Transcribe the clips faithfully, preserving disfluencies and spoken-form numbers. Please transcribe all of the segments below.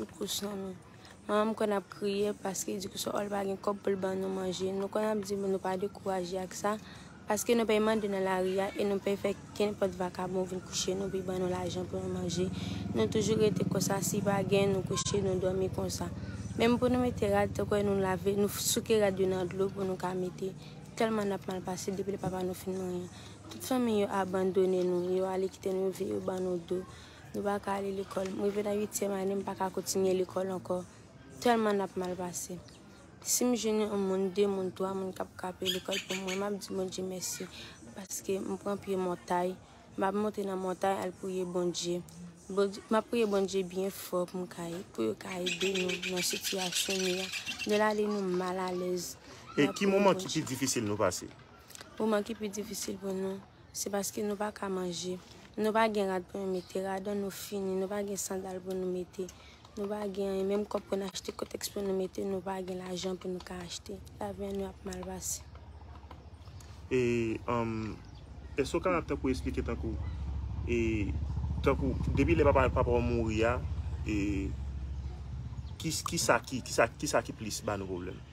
tout kouch nan men. Manman m konn ap kriye paske li di konsa ò l pa gen kòb pou l ban nou manje. Nou konn ap di nou pa dekouraje ak sa, paske nou pèy mande nan lari a e nou pèy fè kenenpòt vakabon vin kouche nou pou ban nou lajan pou nou manje. Nou toujou rete konsa, si pa gen, nou kouche, nou dòmi konsa. Menm pou nou mete rad, tankou nou lave, nou souke rad yo nan dlo pou nou ka mete. Tèlman n ap mal pase depi lè papa nou fin manyen. Tout fanmi yo abandone nou, yo ale kite nou, yo vire yo ban nou do. Nou pa ka ale lekòl. M rive nan uityèm ane, m pa ka kontinye lekòl ankò. Tèlman n ap mal pase. Si m jwenn yon moun, de moun, twa moun k ap ka peye lekòl pou mwen, m ap di Bondye mèsi. Paske m pran pye montay, m ap monte nan montay al priye Bondye. Bondye, m ap priye Bondye byen fò pou m ka, pou yo ka ede nou nan sitiyasyon nou an. Nou la ale nou mal alèz. E ki moman ki pi difisil nou pase? Moman ki pi difisil pou nou, se paske nou pa ka manje. Nou pa gen rad pou nou mete, rad an nou fini, nou pa gen sandal pou nou mete. Nou pa gen anyen, menm kòb pou n achte kotèks pou nou mete, nou pa gen lajan pou nou ka achte. Lavi an nou ap mal pase. E, um, èske w kapab tankou esplike tankou, e, tankou, depi lè papa, papa w mouri a, e, ki, ki sa ki, ki sa, ki sa ki plis ba nou pwoblèm?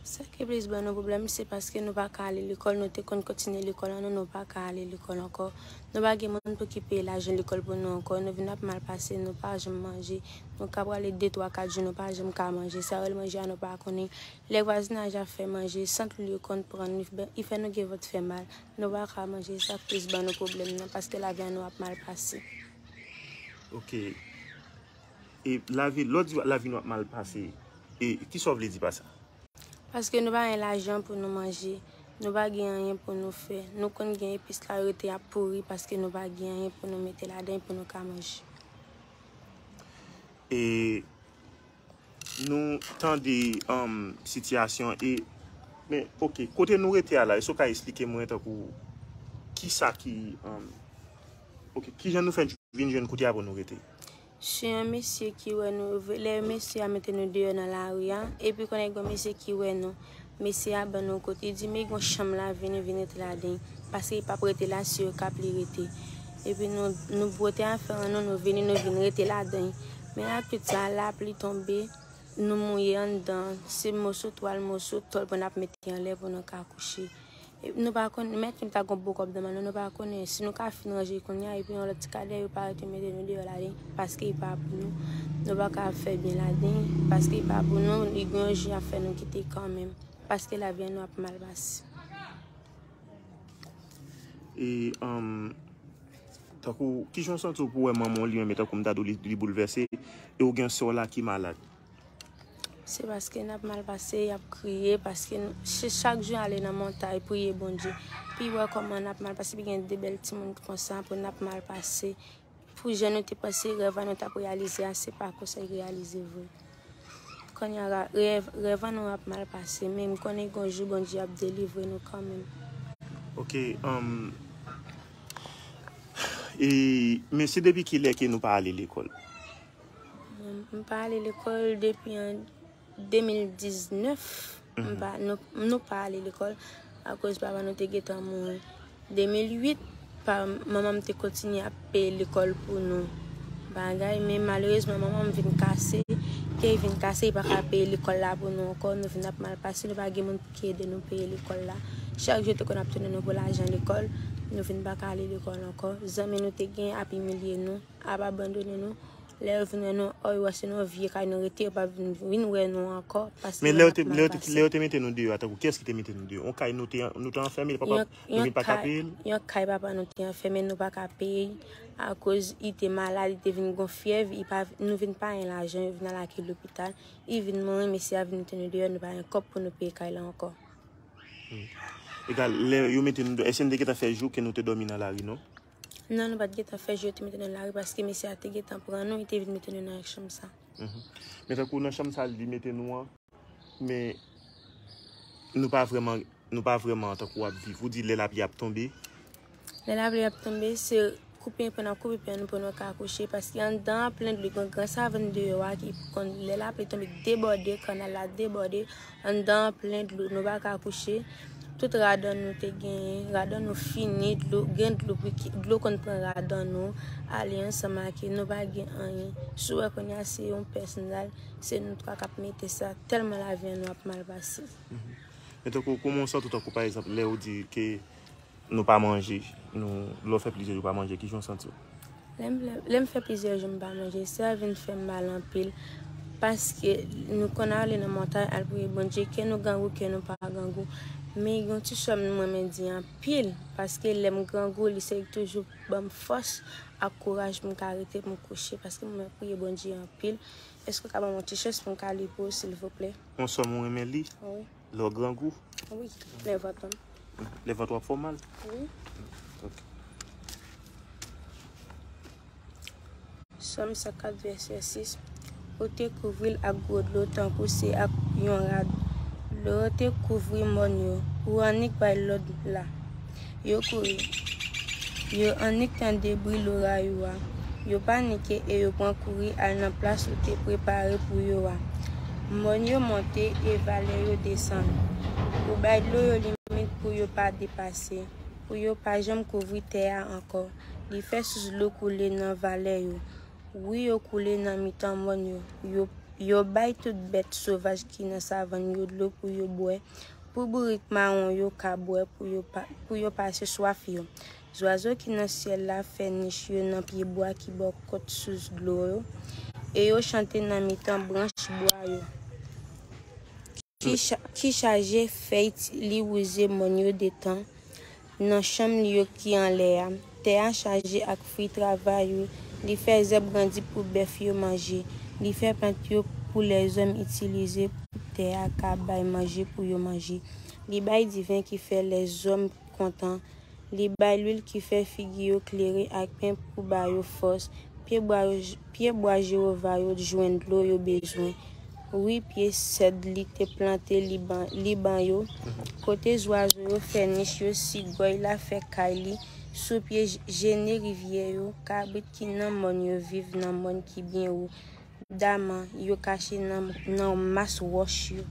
Sa ki plis ban nou pwoblèm, se paske nou pa ka ale lekòl, nou te konn kontinye lekòl an, nou, nou pa ka ale lekòl ankò. Nou pa gen moun pou ki peye lajan lekòl pou nou ankò, nou vin ap mal pase, nou pa janm manje. Nou ka prale de, twa, kat jou, nou pa janm ka manje. Sa yo rele manje a, nou pa konnen. Lè vwazinaj ap fè manje, sant li yo konn pran, li fè nou gen vant fè mal. Nou pa ka manje, sa k plis ban nou pwoblèm nan, paske lavi an nou ap mal pase. Ok. E lavi, lè w di lavi nou ap mal pase, e ki sa w vle di pa sa? Paske nou pa gen lajan pou nou manje, nou pa gen anyen pou nou fè. Nou konn gen epis la rete ap pouri paske nou pa gen anyen pou nou mete ladan pou nou ka manje. E nou tande, um, sitiyasyon e, men, ok, kote nou rete a la, èske w ka esplike mwen tankou kisa ki, um, ok, kijan nou fè vin jwenn kote a pou nou rete? Se yon mesye ki wè nou, lè mesye a mete nou deyò nan lari a, epi konnen gen yon mesye ki wè nou, mesye a ban nou kote, li di, "Men gen yon chanm la, vini, vin rete ladan, paske li p ap rete la, se Okap li rete." Epi nou, nou pote afè an nou, nou vini, nou vin rete ladan. Men ak tout sa, lapli tonbe, nou mouye anndan, se moso twal, moso tòl pou n ap mete anlè pou nou ka kouche. E nou pa konnen, mèt nou ta gon bon kòb nan men nou, nou pa konnen si nou ka fin ranje kounye a, epi yon lòt ti kadè yo pa rete mete nou deyò ladan, paske li pa pou nou. Nou pa ka fè byen ladan, paske li pa pou nou, li gen yon jou y ap fè nou kite kanmenm, paske lavi an nou ap mal pase. E, um, tankou, kijan w santi w pou wè manman w li menm, tankou m ta di w li, li boulvèse, e w gen sè w la ki malad? Se paske n ap mal pase, y ap kriye, paske n, se chak jou ale nan montay, priye Bondye. Pi wè kòman n ap mal pase, pi gen de bèl timoun konsa pou n ap mal pase. Pou jan nou te panse rèv an nou t ap reyalize a, se pa konsa l reyalize vre. Kounye a, rèv, rèv an nou ap mal pase, men m konnen gon jou Bondye ap delivre nou kanmenm. Ok, um, e, men se depi kilè ke nou pa ale lekòl? M pa ale lekòl depi an de mil diznèf. M pa, nou, nou pa ale lekòl akoz papa nou te gentan mouri. De mil uit, pa, manman m te kontinye ap peye lekòl pou nou. Bagay, men malerezman, manman m vin kase. Ke li vin kase, li pa ka peye lekòl la pou nou ankò. Nou vin ap mal pase, nou pa gen moun pou ki ede nou peye lekòl la. Chak jou, yo te konn ap tounen nou pou lajan lekòl. Nou vin pa ka ale lekòl ankò. Zanmi nou te gen ap imilye nou, ap abandone nou. Lè yo vin wè nou, o, yo wè se nan yon vye kay nou rete, yo pa vin, vin wè nou ankò, paske nou ap mal pase. Men lè yo te, lè yo te, lè yo te mete nou deyò a, tankou kiyès ki te mete nou deyò? Yon kay nou te, nou te anfèmen, papa, nou vin pa ka peye l? Yon kay papa nou te anfèmen, nou pa ka peye, akoz li te malad, li te vin gon fyèv, li pa, nou vin pa gen lajan, yo vin al ak li lopital, li vin mouri, mesye a vin mete nou deyò, nou pa gen kòb pou nou peye kay la ankò. Hmm. Egal, lè yo mete nou deyò, èske n te gentan fè jou ke nou te dòmi nan lari, non? Non, nou pa t gentan fè jou yo te mete nou lari paske mesye a te gentan pran nou, li te vin mete nou nan chanm sa. Mhm. Men tankou nan chanm sa li mete nou an, men nou pa vrèman, nou pa vrèman tankou ap viv. Ou di lè lapli ap tonbe. Lè lapli ap tonbe, se koupe pye n ap koupe pye nou pou nou ka kouche, paske anndan an plen dlo, gen gran savann deyò a ki konn, lè lapli tonbe, debòde, kanal la debòde, anndan an plen dlo, nou pa ka kouche. tout radan nou te genyen, radan nou fini, dlo, gen dlo pou ki, dlo konn pran radan nou, ale ansanm ak yo, nou pa gen anyen. Si w wè kounye a se yon pèsonal, se nou twa k ap mete sa, tèlman lavi an nou ap mal pase. Men tankou, kòman w santi w, tankou pa egzanp, lè w di ke nou pa manje, nou, lè w fè plizyè jou pa manje, kijan w santi w? Lè m, lè m fè plizyè jou m pa manje, sa vin fè m mal anpil. Paske nou konn ale nan montay al priye Bondye, ke nou grangou, ke nou pa grangou. Men yon ti sè m mwen renmen di anpil, paske lè m grangou, li se li k toujou ban m fòs ak kouraj pou m ka rete, pou m kouche, paske mwen priye Bondye anpil. Èske w ka ban m yon ti chans pou m ka li pou ou, silvouplè? Yon sè m ou renmen li? Wi. Lè w grangou? Wi, lè vant mwen. Lè vant w ap fè w mal? Wi. Ok. Sòm senkat, vèsè sis. Ou te kouvri l ak gwo dlo tankou se ak yon rad. Dlo yo te kouvri mòn yo. Ou annik bay lòd la. Yo kouri. Yo annik tande bri loray ou a. Yo panike e yo pran kouri al nan plas ou te prepare pou yo a. Mòn yo monte e valè yo desann. Ou bay dlo yo limit pou yo pa depase, pou yo pa janm kouvri tè a ankò. Li fè sous dlo koule nan valè yo. Ri yo koule nan mitan mòn yo. Yo, yo bay tout bèt sovaj ki nan savann yo dlo pou yo bwè, pou bourik mawon yo ka bwè pou yo, pa, pou yo pase swaf yo. Zwazo ki nan syèl la fè nich yo nan pyebwa ki bò kot sous dlo yo, e yo chante nan mitan branch bwa yo. Ki, cha, ki chaje fèy li wouze mòn yo detan nan chanm li yo ki anlè a. Tè a chaje ak fwi travay ou, li fè zèb grandi pou bèf yo manje, li fè plant yo pou lèzòm itilize pou tè a ka bay manje pou yo manje. Li bay diven ki fè lèzòm kontan, li bay lwil ki fè figi yo klere ak pen pou ba yo fòs. Pyebwa yo, pyebwa Jewova yo jwenn dlo yo bezwen. Wi, pye sèd li te plante Liban, Liban yo, kote zwazo yo fè nich yo, sigòy la fè kay li, sou pye jene rivyè yo, kabrit ki nan mòn yo viv nan mòn ki byen wo. Daman yo kache nan, nan mas wòch yo.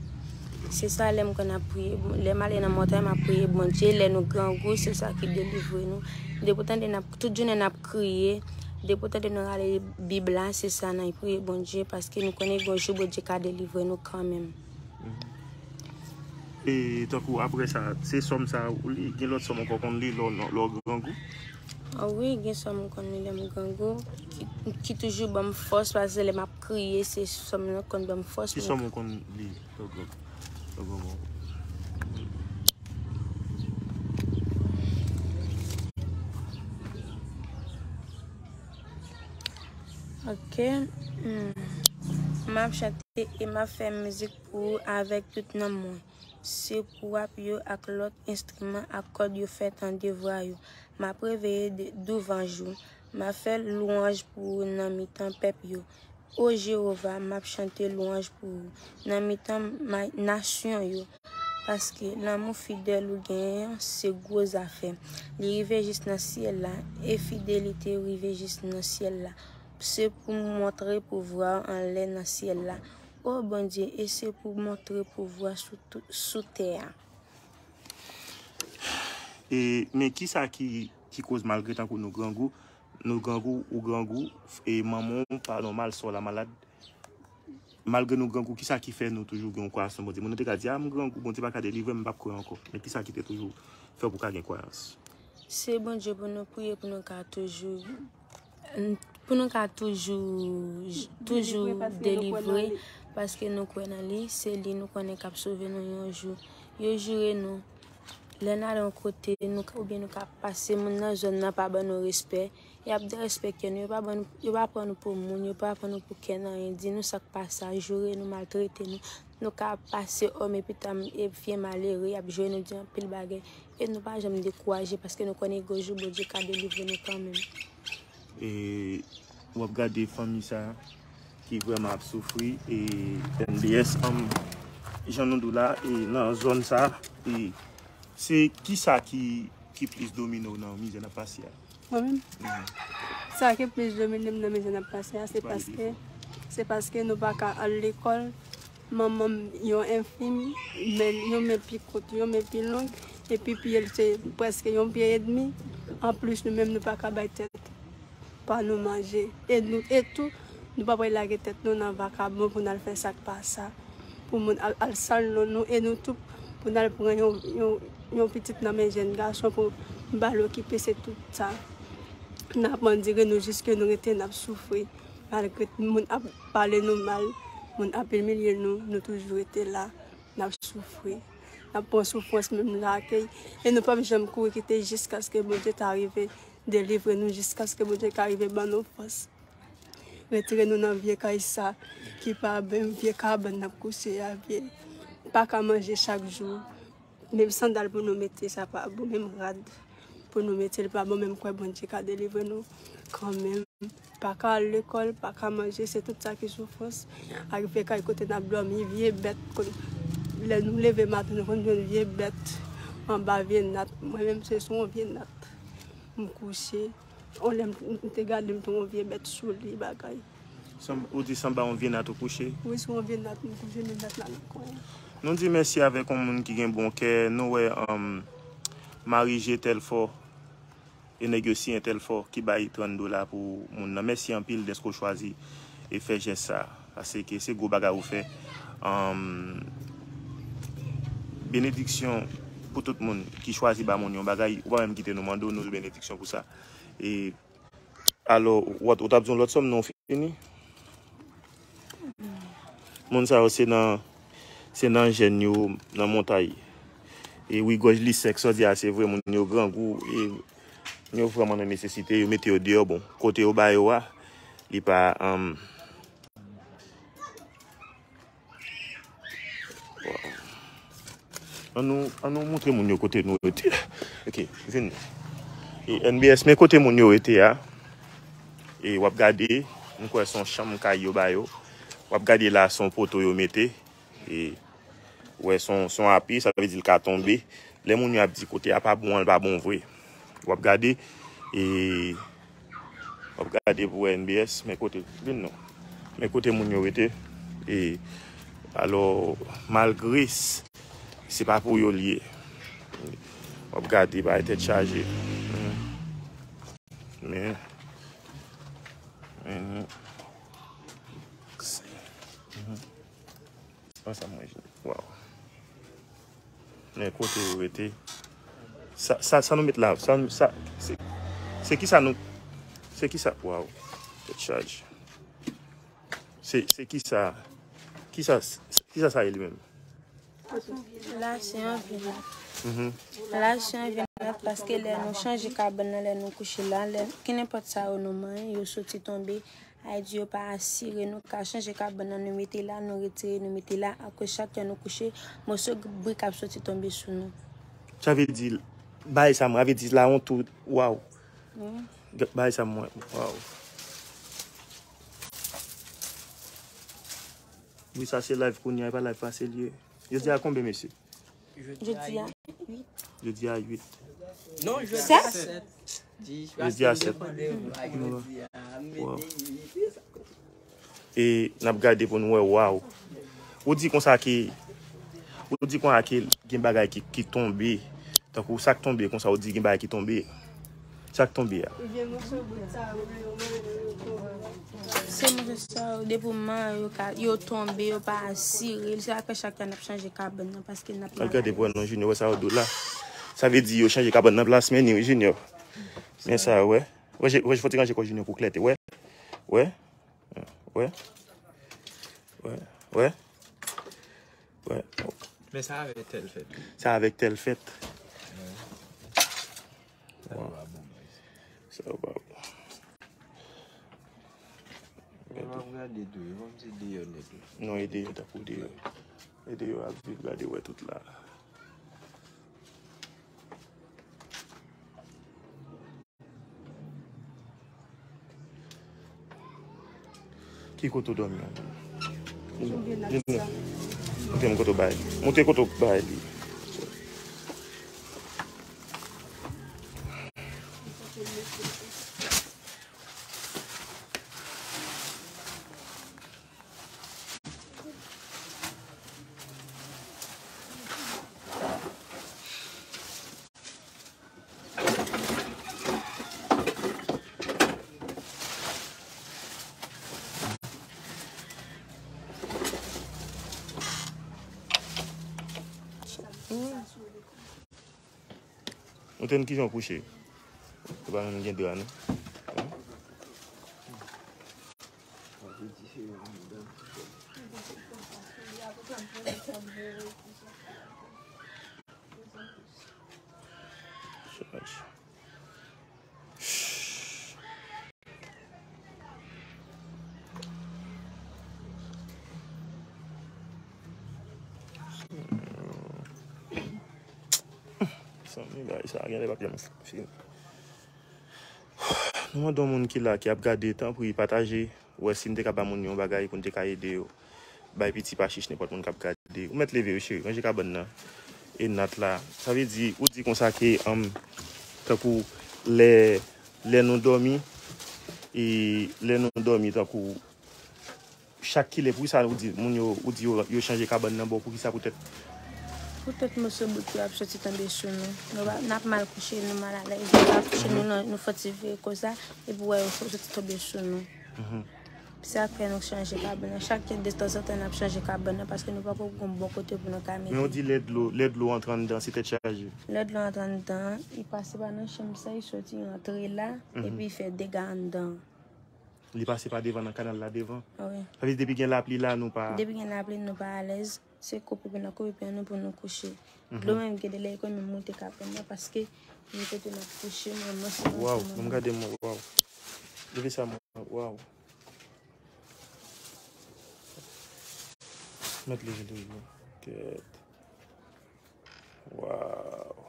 Se sa lè m konn ap priye, lè m ale nan montay, m ap priye Bondye, lè nou grangou, se sa ki delivre nou. Depi w tande n ap, tout jounen n ap kriye, depi w tande nou rale Bib la, se sa n ap priye Bondye, paske nou konnen yon jou Bondye ka delivre nou kanmenm. E tankou apre sa, se sòm sa ou li, gen lòt sòm ankò konn li lè w, lè w grangou? A wi, gen sòm m konn li lè m grangou, ki, ki toujou ban m fòs, paske lè m ap kriye, se sòm nan konn ban m fòs. Ki sòm ou konn li lè w grangou? Lè w grangou. Ok. Hmm. M ap chante e m ap fè mizik pou ou avèk tout nanm mwen. Se pou wap yo ak lòt enstriman ak kòd yo fè tande vwa yo. M ap reveye de, douvan jou. M ap fè lwanj pou ou nan mitan pèp yo. O Jewova, m ap chante lwanj pou ou nan mitan ma, nasyon yo, paske lanmou fidèl ou genyen an se gwo zafè. Li rive jis nan syèl la, e fidelite ou rive jis nan syèl la. Se pou montre pouvwa w anlè nan syèl la. O Bondye, e se pou montre pouvwa sou, sou tè a. E, men kisa ki, ki koz malgre tankou nou grangou, nou grangou, ou grangou, e manman w pa nòmal, sè w la malad. Malgre nou grangou, kisa ki fè nou toujou gen yon kwayans nan Bondye? Moun nan te ka di, a, m grangou, Bondye pa ka delivre m, m p ap kwè ankò. Men kisa ki te toujou fè w pou ka gen kwayans? Se Bondye pou nou priye, pou nou ka toujou, pou nou ka toujou, toujou delivre, paske nou kwè nan li, se li nou konnen k ap sove nou yon jou. Yo jire nou, lè n ale yon kote, nou, oubyen nou ka pase, moun nan zòn nan pa ban nou respè, y ap derespekte nou, yo pa ban nou, yo pa pran nou pou moun, yo pa pran nou pou kenn anyen, di nou sa k pa sa, joure nou, maltrete nou. Nou ka ap pase òm epi tanm e vye malere, y ap joure nou, di anpil bagay. E nou pa janm dekouraje, paske nou konnen gon jou Bondye ka delivre nou kanmenm. E w ap gade fanmi sa ki vrèman ap soufri, e M D S, anm, jan nou di w la, e nan zòn sa, e se kisa ki, ki plis domine w nan mizè n ap pase a? Mwen menm? Sa ki plis domine m nan mizè n ap pase a, se paske, se paske nou pa ka al lekòl. Manman m yon enfim, men yon men pi kout, yon men pi long. Epi pye l se prèske yon pye edmi. Anplis, nou menm, nou pa ka bay tèt pa nou manje. E nou, e tou, nou pa pral lage tèt nou nan vakabon pou n al fè sa k pa sa. Pou moun al, al sal non nou, e nou tou, pou n al pran yon, yon, yon pitit nan men jèn gason pou n ba l okipe, se tout sa. N ap andire nou jiske nou rete, n ap soufri. Malgre moun ap pale nou mal, moun ap imilye nou, nou toujou rete la. N ap soufri. N ap pran soufrans menm lakay. E nou p ap janm kouri kite jiskaske Bondye ta rive delivre nou, jiskaske Bondye ka rive ban nou fòs. Retire nou nan vye kay sa ki pa bon, vye kabann n ap kouche a, vye pa ka manje chak jou. Menm sandal pou nou mete, sa pa bon, menm rad pou nou mete, li pa bon, menm kwè Bondye ka delivre nou kanmenm. Pa ka al lekòl, pa ka manje, se tout sa ki soufrans. Arive kay kote n ap dòmi, vye bèt, kon, lè nou leve maten, nou konn jwenn vye bèt anba vye nat. Mwen menm, se sou yon vye nat m kouche. On lè m, m te gade, m te yon vye bèt sou li, bagay. Sanm-, ou di sanba yon vye nat ou kouche? Wi, sou yon vye nat m kouche, men nat la nan kwen. Nou di mèsi avèk yon moun ki gen bon kè. Nou wè, um, Marie Jetel Fort. E nèg yo siyen Telfort ki bay trant dola pou moun nan. Mèsi anpil dèske w chwazi e fè jès sa. Paske se gwo bagay ou fè. Anm, benediksyon pou tout moun ki chwazi ba moun yon bagay. Ou pa menm kite nou mande w, nou benediksyon pou sa. E, alò, ou, ou t ap di yon lòt sòm, non, fini? Moun sa yo se nan, se nan jèn yo, nan montay. E wi, gòj li sèk, sa w di a se vre, moun yo grangou, e moun yo vrèman nan nesesite, yo mete yo deyò. Bon, kote yo ba yo a, li pa, um, An nou, an nou montre moun yo kote nou rete. Ok, vin. E N B S, men kote moun yo rete a. E w ap gade, m kwè se yon chanm kay yo ba yo. W ap gade la, se yon poto yo mete. E, w wè, se yon, se yon api, sa vle di l ka tonbe. Lè moun yo ap di kote a pa bon an, l pa bon vre. W ap gade, e, w ap gade pou wè N B S, men kote, vin non. Men kote moun yo rete. E, alò, malgre s-, se pa pou yo l ye. W ap gade, bagay tèt chaje. Hmm. Men, men, hmm. An sa mwen jwenn. Waw. Men kote yo rete. Sa, sa, sa nou met la, sa, sa, se, se ki sa nou, se ki sa, waw. Tèt chaje. Se, se ki sa, ki sa, ki sa sa ye li menm? La, se yon vye nat. Mhm. La, se yon vye nat paske lè nou chanje kabann nan, lè nou kouche la, lè, kenenpòt sa yo nou manyen, yo soti tonbe, Ayiti yo pa asire, nou ka chanje kabann nan, nou mete la, nou retire, nou mete la, akoz chak lè nou kouche, moso brik ap soti tonbe sou nou. Sa vle di, bagay sa mwen, sa vle di la yon tou, waw. Wi. Bagay sa mwen, waw. Wi, sa se live kounye a, e pa live pase l ye. Jodi a konbyen, mesye? Jodi a uit. Jodi a uit. Non, jodi a sèt. Jodi a sèt. Waw. E n ap gade pou nou wè, waw. Ou di konsa ke, ou di konsa ke gen bagay ki, ki tonbe. Tankou sa k tonbe konsa, ou di gen bagay ki tonbe. Sa k tonbe a. Se manje sa yo, depi w manyen yo ka, yo tonbe, yo pa asire. Se sa k fè chak tan n ap chanje kabann nan, paske n ap... Al gade pou wè non, Junior, wè sa yo dou la. Sa vle di yo chanje kabann nan plas, men ni, wi, Junior. Men sa, wè. Wè, wè, fò ti ranje kò Junior pou klète, wè. Wè. Wè. Wè. Wè. Wè. Men sa avèk tèl fèt. Sa avèk tèl fèt. Sa yo pa bon, guys. Sa yo pa bon. Yo pa gade tou, yo pa mete deyò nèt la. Non, e deyò, tankou deyò. E deyò ap viv, gade wè tout la. Ki kote w dòmi an? Montre m kote w bay. Montre kote w bay li. Ou te konn kijan w kouche? Ou pa menm gen dra, non? Chaj. Mezanmi, bagay sa a genlè p ap janm fini. Nou mande yon moun ki la, ki ap gade, tanpri, pataje. Ou wè, si n te ka ba moun yo yon bagay pou n te ka ede yo, bay piti pa chich nenpòt moun k ap gade. Ou mèt leve wi, cheri, ranje kabann nan. E nat la. Sa vle di, ou di konsa ke, um, tankou lè, lè nou dòmi, e lè nou dòmi, tankou chak kilè, poukisa ou di moun yo, ou di yo, yo chanje kabann nan ba w, poukisa poutèt? Poutèt moso bout yo ap soti tonbe sou nou. Nou va, n ap mal kouche, nou mal alèz, nou pa kouche, nou, nou, nou fò ti veye konsa, epi w wè yo soti tonbe sou nou. Mhm. Se sa k fè nou chanje kabann nan. Chak de tanzantan, n ap chanje kabann nan, paske nou poko gon bon kote pou nou ka mete. Men ou di lè dlo, lè dlo antre anndan, se tèt chaje. Lè dlo antre anndan, li pase pa nan chanm sa, li soti, li antre la, mhm, epi li fè dega anndan. Li pase pa devan nan kanal la devan. Wi. Sa vle di depi gen lapli la, nou pa. Depi gen lapli, nou pa alèz. Se koupe pye n ap koupe pye nou pou nou kouche. Mhm. Dlo menm gen de lè li konn menm moute kabann nan paske gen kote n ap kouche, mwen, mwen se mwen. Waw, se mwen. Ban m gade mwen, waw. Leve sa mwen, waw. Mèt leve tou, wi. Kèt. Waw.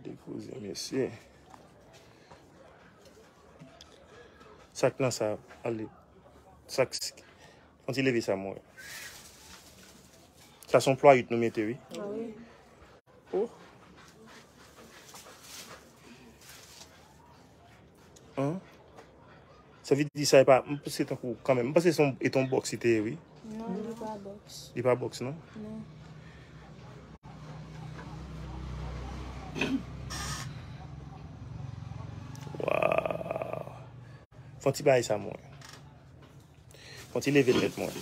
Depoze, mesye. Sa k nan sa, ale. Sa k, fon ti leve sa, mwen. Sa se yon plwa uit nou mete, wi. Ah wi. Oh. Hein? Sa vle di sa e pa, m panse tankou kanmenm. M panse se yon, e t on bòks li te ye, wi. Non, li pa bòks. Li pa bòks, non? Non. Waw. Fon ti bagay sa, mwen. Fon ti leve tèt mwen.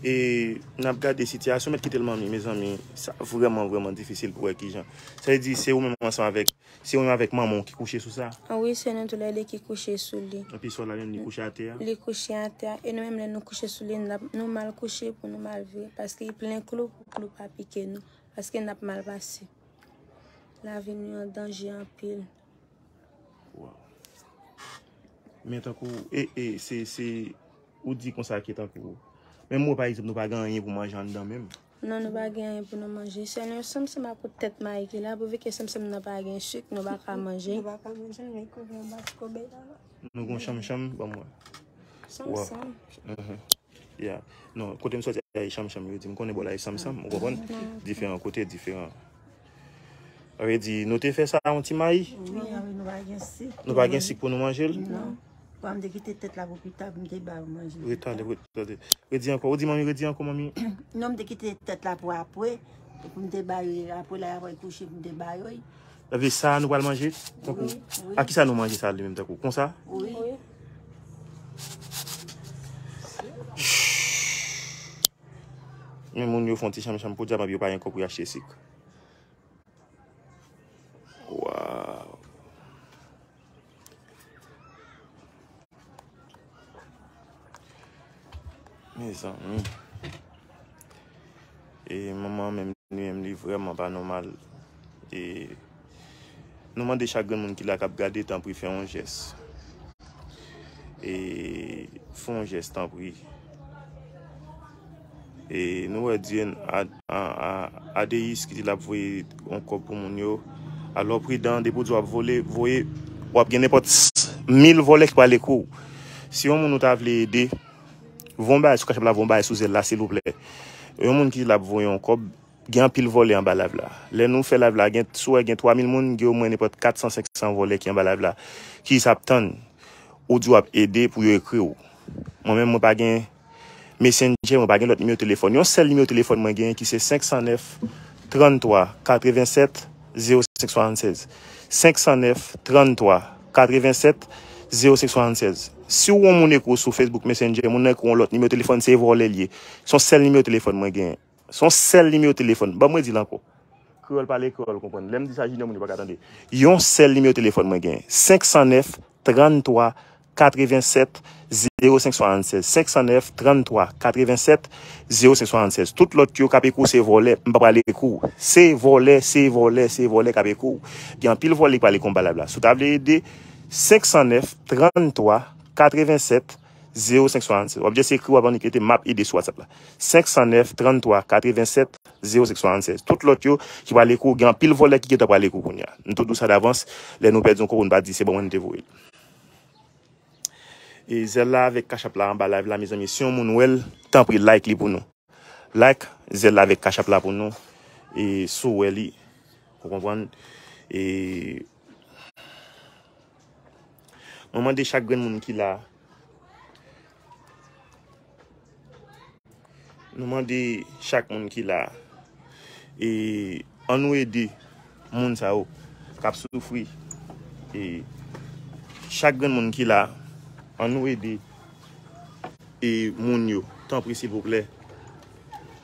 E n ap gade sitiyasyon, mèt kite l manmi, mezanmi, sa vrèman, vrèman difisil pou wè kijan. Sa vle di, se ou menm ansanm avèk Se ou menm avèk manman w ki kouche sou sa? Wi, se nou toulède ki kouche sou li. Epi sè w la menm, li kouche atè a? Li kouche atè a. E nou menm, lè nou kouche sou li, n ap, nou mal kouche pou nou mal veye. Paske li plen klou pou klou pa pike nou. Paske n ap mal pase. Lavi nou an danje anpil. Waw. Men tankou, e, e, se, se, ou di konsa ke tankou, menm mwen, pa egzanp, nou pa gen anyen pou manje anndan menm. Non, nou pa gen anyen pou nou manje. Sèl yon sanmsanm ak yon tèt mayi ki la, pouvi ke sanmsanm nan pa gen sik, nou pa ka manje. Nou pa ka manje, nou kouvri anba ti kobèy la. Nou gon chanmchanm, ban mwen. Sanmsanm. Mhm. Yeah. Non, kote m sòti a, e chanmchanm, yo di m konnen bò la, e sanmsanm, ou konprann? Mhm. Diferan kote, diferan. Sa vle di, nou te fè sa yon ti mayi? Wi, wi, nou pa gen sik. Nou pa gen sik pou nou manje l? Non. Pwa m te kite tèt la pou pita, pou m te ba yo manje. Retale, retale. Redi ankò. Ou di manmi, redi ankò, manmi. Non, m te kite tèt la pou apre. Pou m te ba yo, apre la, apre kouche, pou m te ba yo. Sa vle sa, nou pral manje? Tankou, wi, wi. Ak ki sa nou manje sa li menm, tankou? Konsa? Wi. Wi. Men moun yo fè yon ti chanmchanm pou dyab, yo pa gen kòb pou y achte sik. Waw. Mezanmi. E manman menm, li menm, li vrèman pa nòmal. E nou mande chak grenn moun ki la k ap gade, tanpri fè yon jès. E fè yon jès, tanpri. E nou wè Dyen a, a, a, Adeis ki di l ap voye yon kòb pou moun yo. Alò, pridan, depi w di w ap vole, voye, w ap gen nenpòt mil vòlè ki prale kou w. Si yon moun ou ta vle ede, voye yon bagay sou Cash App la, voye yon bagay sou Zelle la, silvouplè. Yon moun ki di l ap voye yon kòb, gen anpil vòlè anba live la. Lè nou fè live la, gen, si w wè gen twa mil moun, gen omwen nenpòt kat san, senk san vòlè ki anba live la, ki jis ap tann ou di w ap ede pou yo ekri w. Mwen menm, mwen pa gen Messenger, mwen pa gen lòt nimewo telefòn. Yon sèl nimewo telefòn mwen genyen ki se senk san nèf, trannntwa katrevennsèt zewo senk swasannsèz. Senk san nèf trannntwa katrevennsèt zewo senk swasannsèz. Si w wè yon moun ekri w sou Facebook Messenger, moun nan ekri w yon lòt nimewo telefòn, se vòlè l ye. Se yon sèl nimewo telefòn mwen genyen. Se yon sèl nimewo telefòn. Ban mwen di l ankò. Kreyòl pale, kreyòl konprann. Lè m di sa, Junior, moun yo pa ka tande. Yon sèl nimewo telefòn mwen genyen. Senk san nèf trannntwa katrevennsèt zewo senk swasannsèz. Senk san nèf trannntwa katrevennsèt zewo senk swasannsèz. Tout lòt yo k ap ekri w se vòlè, m pa pral ekri w. Se vòlè, se vòlè, se vòlè k ap ekri w. Gen anpil vòlè ki pral ekri w anba live la. Si w ta vle ede, senk san nèf trannntwa katrevennsèt zewo senk swasannsèz. W ap jis ekri, w ap annik rete, m ap ede sou WhatsApp la. Senk san nèf trannntwa katrevennsèt zewo senk swasannsèz. Tout lòt yo ki pral ekri w, gen anpil vòlè ki gentan pral ekri w kounye a. M tou di w sa davans, lè nou pèdi yon kobo, nou pa di se ban mwen nou te voye l. E zèl la avèk Cash App la anba live la, mezanmi, si yon moun wè l, tanpri like li pou nou. Like zèl la avèk Cash App la pou nou. E si w wè li, ou konprann. E nou mande chak grenn moun ki la. Nou mande chak moun ki la. E ann nou ede moun sa yo k ap soufri. E chak grenn moun ki la, ann nou ede e moun yo, tanpri, silvouplè.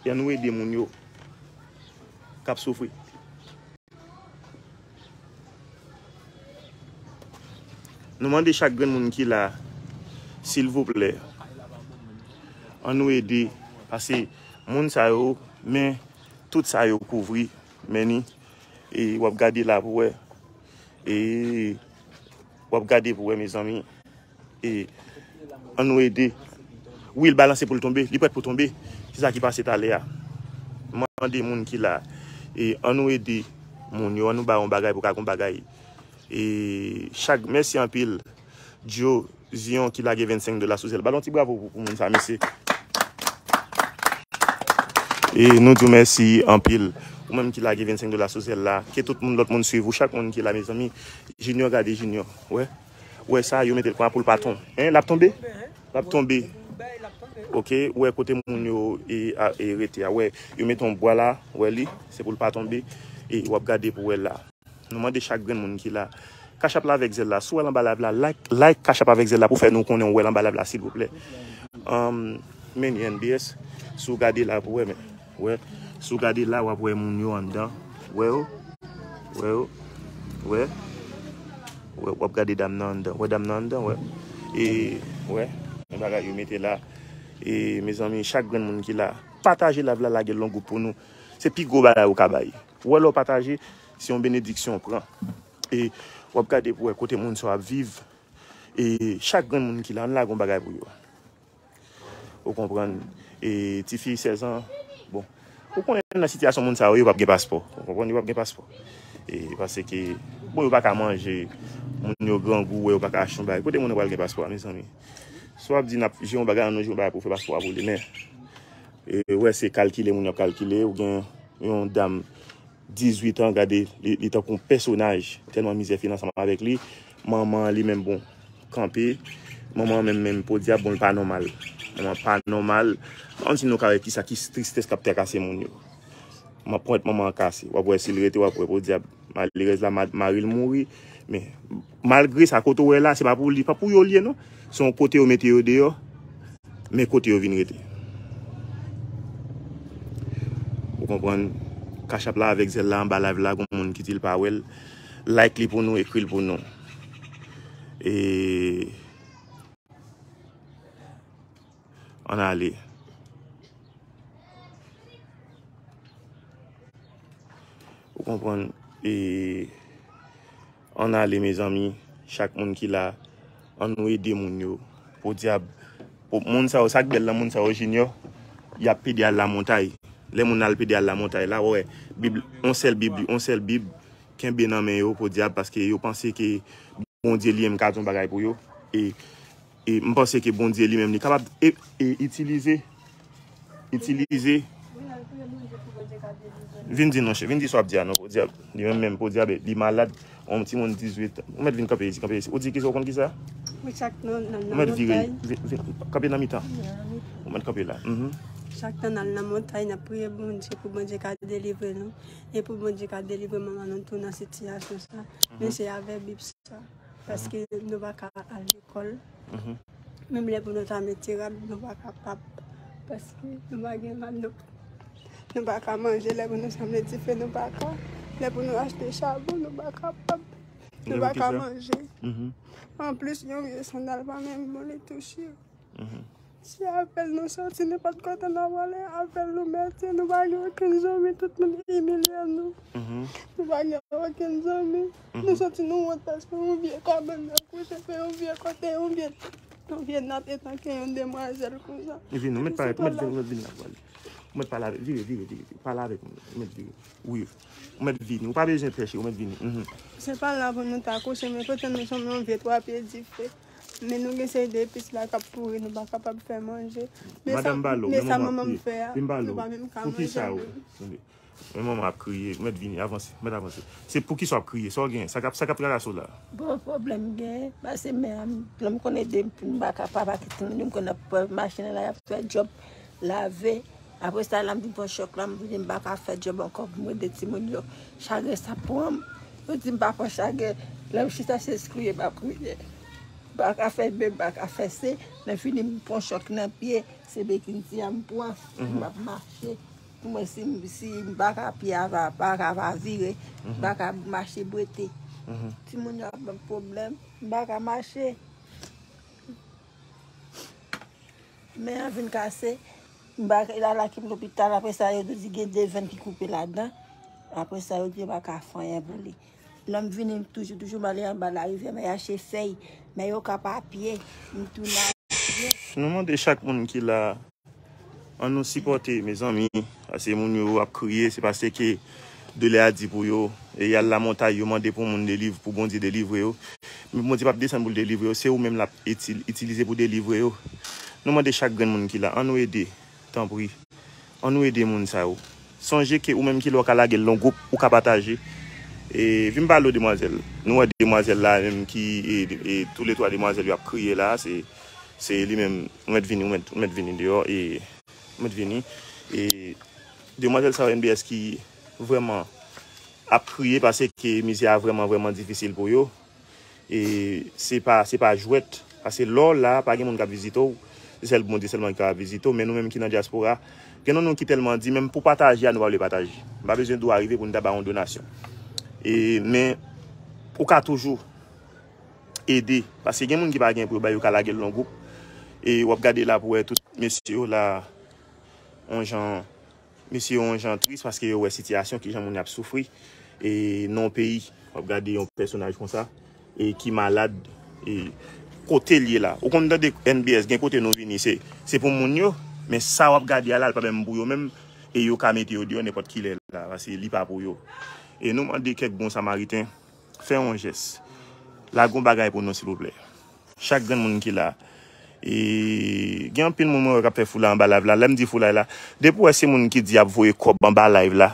E ann nou ede moun yo k ap soufri. Nou mande chak grenn moun ki la, silvouplè, ann nou ede, paske moun sa yo, men tout sa yo kouvri, men ni, e w ap gade la pou wè, e w ap gade pou wè, mezanmi. E ann nou ede. Wi, l balanse pou l tonbe. Li prèt pou tonbe. Se sa ki pase talè a. Mande moun ki la. E ann nou ede moun yo. Ann nou ba yon bagay pou ka gon bagay. E chak, mèsi anpil. Joe Zion ki lage vennsenk dola sou zèl. Ba l yon ti bravo pou, pou moun sa, mesye. E nou di w mèsi anpil. Ou menm ki lage vennsenk dola sou zèl la. Ke tout moun, lòt moun swiv ou. Chak moun ki la, mezanmi. Junior, gade Junior. Wè. Wè sa, yo mete l konsa pou l pa tonbe. Hein, l ap tonbe? L ap tonbe. Ok, wè kote moun yo e, a, e rete a. Wè, yo mete yon bwa la, wè li, se pou l pa tonbe. E w ap gade pou wè l la. Nou mande chak grenn moun ki la. Cash App la avèk zèl la. Si w wè l anba live la, like, like Cash App avèk zèl la pou fè nou konnen w wè l anba live la, silvouplè. Um, men N B S, si w gade la pou wè, men, wè, si w gade la, w ap wè moun yo anndan. Wè yo? Wè yo? Wè? Wè, w ap gade dam nan anndan. Wè dam nan anndan, wè. E, wè, men bagay yo mete la. E, mezanmi, chak grenn moun ki la, pataje live la, lage l yon gwoup pou nou. Se pi gwo bagay ou ka bay. Wè lè w pataje, se yon benediksyon w pran. E w ap gade pou wè kote moun sa yo ap viv. E chak grenn moun ki la, ann lage yon bagay pou yo. Ou konprann? E tifi sèz an, bon. Ou konnen nan sitiyasyon moun sa yo, yo p ap gen paspò. Ou konprann? Yo p ap gen paspò. E paske, bon, yo pa ka manje. Moun yo grangou, wè yo pa ka achte yon bagay. Kote moun yo pral gen paspò a, mezanmi? Si w ap di n ap jere yon bagay, ann nou jere yon bagay pou fè paspò a pou li, men, e, wè, se kalkile moun yo ap kalkile, ou gen yon dam dizuit an, gade, li, li tankou yon pèsonaj, tèlman mizè fin ansanm avèk li. Manman an li menm, bon, kanpe. Manman an menm, menm, podyab, bon, l pa nòmal. Manman pa nòmal. Ann si nou ka wè kisa, ki tristès k ap trakase moun yo. Pwent manman an kase. W ap wè si l rete, w ap wè, podyab. Malerèz la, ma-, mari l mouri. Men, malgre sa, kote w wè la, se pa pou li, pa pou yo l ye, non. Se yon kote yo mete yo deyò. Men kote yo vin rete. Ou konprann? Cash App la avèk zèl la anba live la, gon moun ki di l pa wè l. Like li pou nou, ekri l pou nou. E ann ale. Ou konprann? E ann ale, mezanmi, chak moun ki la, ann nou ede moun yo. Podyab, pou moun sa yo, sa k bèl nan moun sa yo, Junior, y ap pede al lamontay. Lè moun al pede al lamontay la, w wè, Bib, yon sèl Bib, yon sèl Bib, kenbe nan men yo, podyab, paske yo panse ke Bondye li menm ka di yon bagay pou yo. E, e m panse ke Bondye li menm li kapab e, e itilize, itilize. Vin di non, chè, vin di sa w ap di a non, podyab. Li menm menm, podyab, li malad. Yon timoun dizuit an. Ou mèt vin kanpe isi, kanpe isi. Ou di kisa, ou konn kisa? Ou mèt vire. Vin, vin, kanpe nan mitan. Ou mèt kanpe la. Mhm. Chak tan n al nan montay, n ap priye Bondye pou Bondye ka delivre nou. E pou Bondye ka delivre manman nou tou nan sitiyasyon sa. Men se avè Bib sa. Paske nou pa ka al lekòl. Mhm. Menm lè pou nou ta mete rad, nou pa kapab. Paske nou pa gen rad, nou, nou pa ka manje. Lè pou nou ta mete dife, nou pa ka. Lè pou nou achte chabon, nou pa kapab. Nou pa ka manje. Mhm. Anplis, yon vye sandal pa menm bon, li tou chire. Mhm. Se avè l nou soti nenpòt kote n ap ale, avè l nou mete, nou pa gen okenn zanmi, tout moun imilye nou. Mhm. Nou pa gen okenn zanmi. Nou soti nou wont paske yon vye kabann nan kouche, se yon vye kote, yon vye, yon vye nat etanke yon demwazèl konsa. Vini, ou mèt pale, ou mèt vini, ou mèt vini la pou ale. Ou mèt pale avèk, vire, vire, vire, vire. Pale avèk mwen, ou mèt vire. Wi, ou mèt vini. Ou pa bezwen pè, cheri, ou mèt vini. Mhm. Se pa la pou nou ta kouche, men kote nou sot, yon vye twa pye dife. Men nou gen seri de epis la k ap pouri, nou pa kapab fè manje. Men sa, Madanm Balo, men men sa manman manman m ap fè a, kriye. Men Balo, nou pa menm ka pou ki manje sa ou? menm. Tande. Men manman ap kriye, ou mèt vini, avanse, mèt avanse. Se pou ki sa w ap kriye? Sa w gen? Sa k ap, sa k ap trakase w la? Bon, pwoblèm gen, pase men an, lè m konn ede m pou m pa ka papa ki timoun yo, m konn ap pran machin la, y ap fè djòb, lave. Apre sa, la m vin pran chòk la, m vin m pa ka fè djòb ankò pou m ede timoun yo. Chagren sa pran m. Yo di m pa pran chagren. Lè m chita se kriye m ap kriye. M pa ka fè B, m pa ka fè C. Lè fini m pran chòk nan pye, se bekin ti a m pran. M ap mache. Pou mwen, si, si m pa ka pye a pa, pa ka pa vire, m pa ka mache bwete. Timoun yo ap ban m pwoblèm, m pa ka mache. Men an vin kase, m pa ka, la la ki lopital, apre sa yo di gen de venn ki koupe ladan. Apre sa yo di yo pa ka fè anyen pou li. Lè m vini, m toujou, toujou m ale anba larivyè, m al achte fèy, men yo ka pa pye, m tounen a pye. Nou mande chak moun ki la, ann nou sipòte, mezanmi. Pase moun yo ap kriye, se paske de lè a di pou yo, e y al lamontay, yo mande pou moun deliv-, pou Bondye delivre yo. Men Bondye p ap desann pou l delivre yo, se ou menm l ap itil-, itilize pou delivre yo. Nou mande chak grenn moun ki la, ann nou ede, tanpri. Ann nou ede moun sa yo. Sonje ke ou menm ki la w ka lage l nan gwoup, ou ka pataje. E vin pale w demwazèl. Nou wè demwazèl la menm ki, e, e, toulètwa demwazèl yo ap kriye la, se, se li menm, ou mèt vini, ou mèt, ou mèt vini deyò, e, ou mèt vini. E demwazèl sa yo N B S ki vrèman ap kriye paske mizè a vrèman, vrèman difisil pou yo. E se pa, se pa jwèt. Pase lè w la, pa gen moun k ap vizite w. Se sèl Bondye sèlman ki kapab vizite w. Men nou menm ki nan dyaspora, gen nan nou ki tèlman di, menm pou pataje a, nou pa vle pataje. M pa bezwen di w arive pou n ta ba yon donasyon. E, men, ou ka toujou ede. Pase gen moun ki pa gen pou yo bay, yo ka lage l nan gwoup. E w ap gade la pou wè tout mesye yo la, yon jan, mesye yo yon jan tris paske yo wè sitiyasyon, kijan moun ap soufri. E nan yon peyi, w ap gade yon pèsonaj konsa, e ki malad, e kote l ye la. Ou konn tande N B S, gen kote nou vini, se, se pou moun yo, men sa w ap gade a la, l pa menm pou yo menm, e yo ka mete yo deyò nenpòt kilè la, pase li pa pou yo. E nou mande kèk bon samariten, fè yon jès. Lage yon bagay pou nou, silvouplè. Chak grenn moun ki la. E gen anpil moun mwen wè k ap fè foulay anba live la. Lè m di foulay la, depi w wè se moun ki di y ap voye kòb anba live la,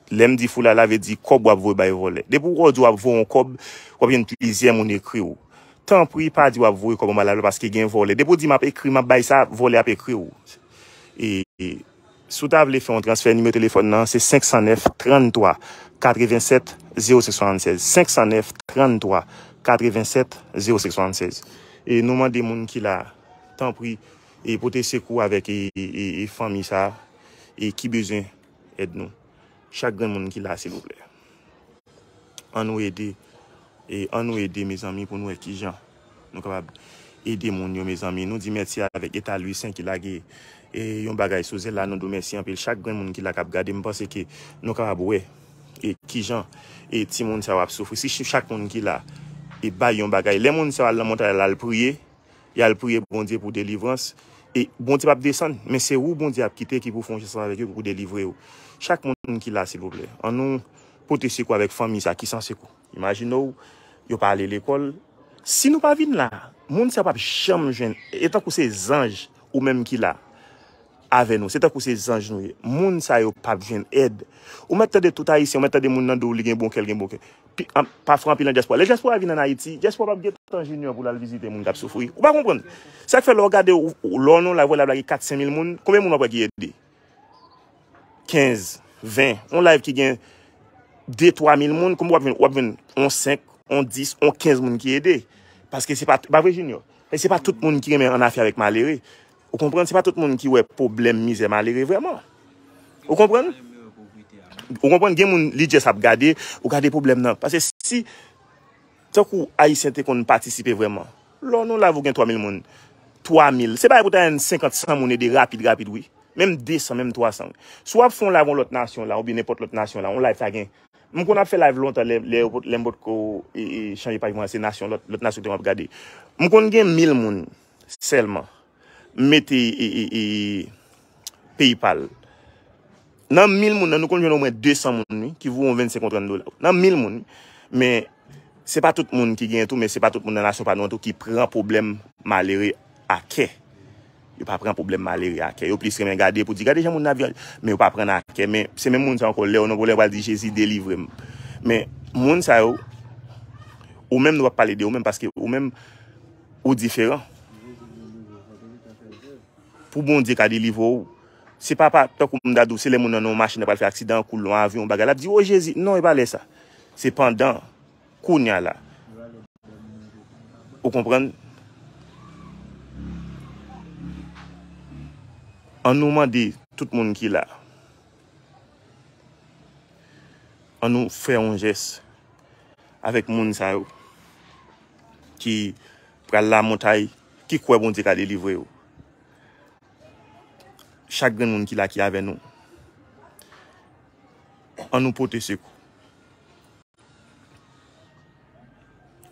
lè m di foulay la, vle di kòb w ap voye bay vòlè. Depi w wè w di w ap voye yon kòb, w ap jwenn plizyè moun ekri w. Tanpri, pa di w ap voye kòb anba live la paske gen vòlè. Depi w di m ap ekri, m ap bay sa, vòlè ap ekri w. E, e, si w ta vle fè yon transfè, nimewo telefòn nan, se senk san nèf, tranntwa, katrevennsèt, zewo senk swasannsèz. Senk san nèf, tranntwa, katrevennsèt, zewo senk swasannsèz. E nou mande moun ki la, tanpri, e pote sekou avèk, e, e, e, e fanmi sa, e ki bezwen èd nou. Chak grenn moun ki la, silvouplè. Ann nou ede, e ann nou ede, mezanmi, pou nou wè kijan nou kapab ede moun yo, mezanmi. Nou di mèsi avèk Eta Lwisen ki lage, e, yon bagay sou zèl la. Nou di w mèsi anpil. Chak grenn moun ki la k ap gade, m panse ke nou kapab wè, e, kijan, e, timoun sa yo ap soufri. Si ch-, chak moun ki la, e, bay yon bagay. Lè moun sa yo al nan montay la, al priye, y al priye Bondye pou delivrans. E Bondye p ap desann, men se ou Bondye ap kite ki pou fè yon jès ansanm avèk yo, ki pou delivre yo. Chak moun ki la, silvouplè, ann nou pote sekou avèk fanmi sa ki san sekou. Imajine w, yo pa ale lekòl. Si nou pa vin la, moun sa yo p ap janm jwenn, e tankou se zanj ou menm ki la avè nou, se tankou se zanj nou ye. Moun sa yo p ap jwenn èd. Ou mèt tande tout Ayisyen, ou mèt tande moun nan di w li gen bon kè, li gen bon kè. pi- an- pafwa anpil nan dyaspora. Lè dyaspora vin ann Ayiti, dyaspora p ap gen tan Junior pou l al vizite moun k ap soufri. Ou pa konprann? Sa k fè lè w gade, ou- ou- lè w nan yon live, w wè live la gen kat senk mil moun, konbyen moun w ap wè ki ede? Kenz, ven. Yon live ki gen de, twa mil moun, konbyen w ap jwenn? W ap jwenn yon senk, yon dis, yon kenz moun ki ede. Paske se pa, pa vre, Junior? E se pa tout moun ki renmen annafè avèk malere. Ou konprann? Se pa tout moun ki wè pwoblèm mizè malere vrèman. Ou konprann? Ou konprann? Gen moun, li just ap gade, ou gade pwoblèm nan. Paske si, tankou Ayisyen te konn patisipe vrèman, lè w nan live ou gen twa mil moun, twa mil, se bagay pou ta jwenn senkant, san moun ede rapid, rapid, wi. Menm de san, menm twa san. Si w ap fè yon live yon lòt nasyon la, oubyen nenpòt lòt nasyon la, yon live sa gen. M konn ap fè live lontan, lè, lè, lè m potko e, e, chanje paj mwen, se nasyon, lòt, lòt nasyon te m ap gade. M konn gen mil moun sèlman. M mete e, e, e, PayPal. Nan mil moun nan, nou konn jwenn omwen de san moun, wi, ki voye yon vennsenk ou trant dola. Nan mil moun, wi. Men, se pa tout moun ki gen tou, men se pa tout moun nan nasyon pa nou an tou ki pran pwoblèm malere a kè. Yo pa pran pwoblèm malere a kè. Yo plis renmen gade pou di, "Gade jan moun nan ap viv." Men yo pa pran a kè. Men se menm moun sa ankò, lè yo nan pwoblèm, yo pral di, "Jezi, delivre m." Men moun sa yo, ou menm nou p ap pale de ou menm, paske ou menm, ou diferan. Pou Bondye ka delivre w, se pa, pa tankou m ta di w, se lè moun nan nan yon machin nan pral fè aksidan, koule nan yon avyon, yon bagay, l ap di, "O Jezi." Non, e pa lè sa. Se pandan, kounye a la. Ou konprann? An nou mande tout moun ki la, an nou fè yon jès avèk moun sa yo ki pral lamontay, ki kwè Bondye ka delivre yo. Chak grenn moun ki la ki avè nou, an nou pote sekou.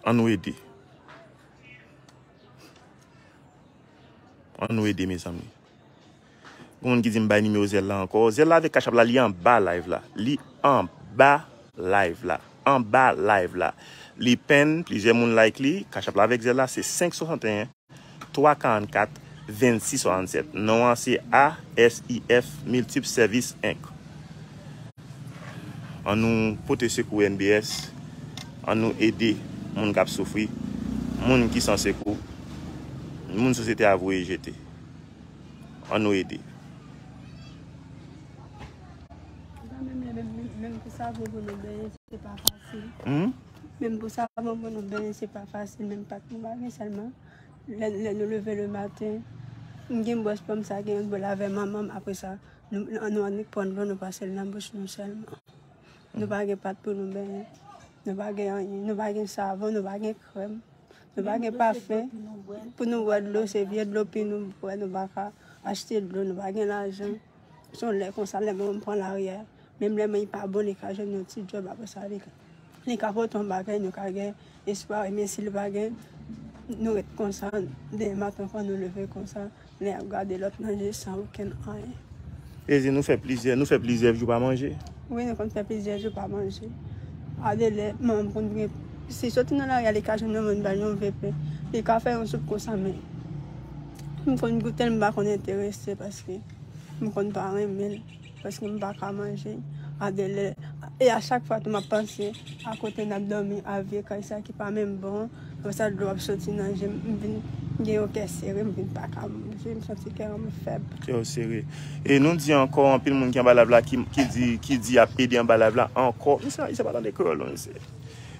An nou ede. An nou ede, mezanmi. Gen moun ki di m bay nimewo Zelle la ankò. Zelle la avèk Cash App la, li anba live la. Li anba live la. Anba live la. Li pen, plizyè moun like li. Cash App la avèk Zelle la, se senk swasanteyen, twa karannkat, vennsis swasannsèt. Non an se A S I F Multiple Service Inc. An nou pote sekou N B S, an nou ede moun k ap soufri, moun ki san sekou, moun sosyete a voye jete. An nou ede. Menm, menm, menm, menm pou savon pou nou benyen, se pa fasil. Hmm? Menm pou savon pou nou benyen, se pa fasil. Menm pat nou pa gen sèlman. Lè, lè nou leve le maten, m gen bwòs pa m sa, gen yon bò lavè manman m. Apre sa, nou, nou, nou annik pran dlo, nou pase l nan bouch nou sèlman. Nou pa gen pat pou nou benyen. Nou pa gen anyen. Nou pa gen savon, nou pa gen krèm. Nou pa gen pafen. Pou nou bwè dlo, se vye dlo pi nou bwè. Nou pa ka achte dlo, nou pa gen lajan. Se yon lè konsa, lè mwen pran laryè. Menm lè mwen pa bon, li ka jwenn yon ti djòb, apre sa, li ka, li ka pote yon bagay, nou ka gen espwa, men si li pa gen, nou ret konsa, demen maten, kan nou leve konsa, lè y ap gade lòt nan je san okenn anyen. Ezi, nou fè plizyè, nou fè plizyè jou pa manje. Wi, nou konn fè plizyè jou pa manje. Adelè, manman m konn gen, si soti nan laryè, li ka jwenn yon moun ba l yon ve pen. Li ka fè yon soup konsa, men m konn goute l, m pa konn enterese, paske m konn pa renmen l, paske m pa ka manje. Adelè, e a chak fwa tou m ap panse a kote n ap dòmi, a vye kay sa ki pa menm bon, apre sa dlo ap soti nan je m, m vin gen yon kè sere, m vin pa ka manje, m santi kè m fèb. Kè w sere. E nou di ankò, anpil moun ki anba live la, ki, ki di, ki di y ap ede anba live la ankò. Mesye, Ayisyen pa tande kreyòl non, mesye.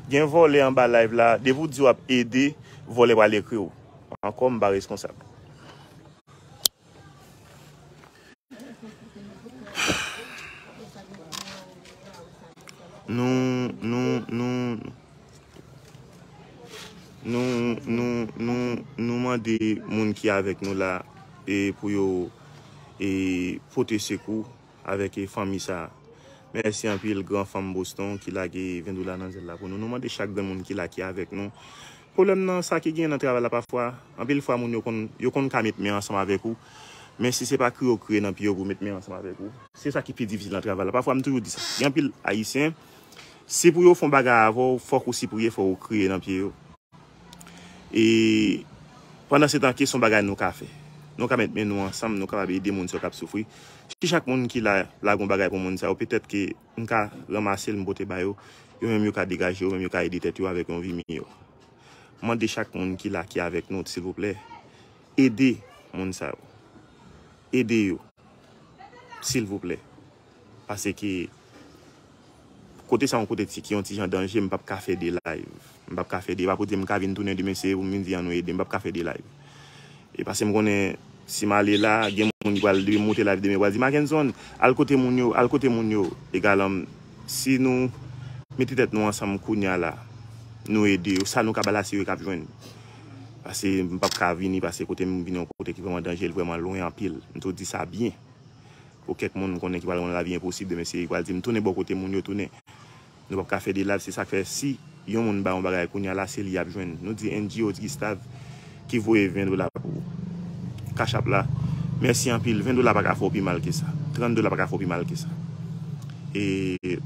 Gen vòlè anba live la, depi w di w ap ede, vòlè pral ekri w. Ankò, m pa reskonsab. Nou, nou, nou, nou, nou, nou, nou mande moun ki avèk nou la, e pou yo, e pote sekou avèk, e, fanmi sa a. Mèsi anpil, gran fanm Boston, ki lage ven dola nan zèl la pou nou. Nou mande chak grenn moun ki la, ki avèk nou. Pwoblèm nan, sa ki genyen nan travay la, pafwa, anpil fwa, moun yo konn, yo konn ka met men ansanm avèk ou. Men si se pa kriye w kriye nan pye yo pou met men ansanm avèk ou, se sa ki pi difisil nan travay la. Pafwa, m toujou di sa. Gen anpil Ayisyen, si pou yo fè yon bagay avè w, fòk ou sipriye, fòk ou kriye nan pye yo. E pandan se tan, ki se yon bagay nou ka fè? nou ka met men nou ansanm, nou kapab ede moun sa yo k ap soufri. Si chak moun ki la lage yon bagay pou moun sa yo, petèt ke m ka ranmase l, m pote ba yo, yo menm yo ka degaje, yo menm yo ka ede tèt yo avèk yon vi miyò. Mande chak moun ki la, ki avèk nou, silvouplè, ede moun sa yo. Ede yo, silvouplè. Paske kote sa yon kote ti, ki yon ti jan danje, m p ap ka fè de live. M p ap ka fè de, pa pou di m ka vin tounen demen, se pou m vin di ann nou ede, m p ap ka fè de live. E paske m konnen si m ale la, gen moun ki pral depi m moute live demen, pral di, "Mackenson, al kote moun yo, al kote moun yo." Egalan, si nou mete tèt nou ansanm kounye a la, nou ede yo, sa nou ka ba l a se yo k ap jwenn. Paske m p ap ka vini, paske kote m vini yon kote ki vrèman danje, l vrèman lwen anpil. M tou di sa byen. Pou kèk moun m konnen ki pral rann lavi enposib, demen se yo ki pral di m tounen bò kote moun yo tounen. Nou p ap ka fè de live, se sa k fè si yon moun ba yon bagay kounye a la, se li y ap jwenn. Nou di N G O Gustave ki voye ven dola pou ou. Cash App la. Mèsi anpil. Ven dola pa ka fè w pi mal ke sa. Trant dola pa ka fè w pi mal ke sa. E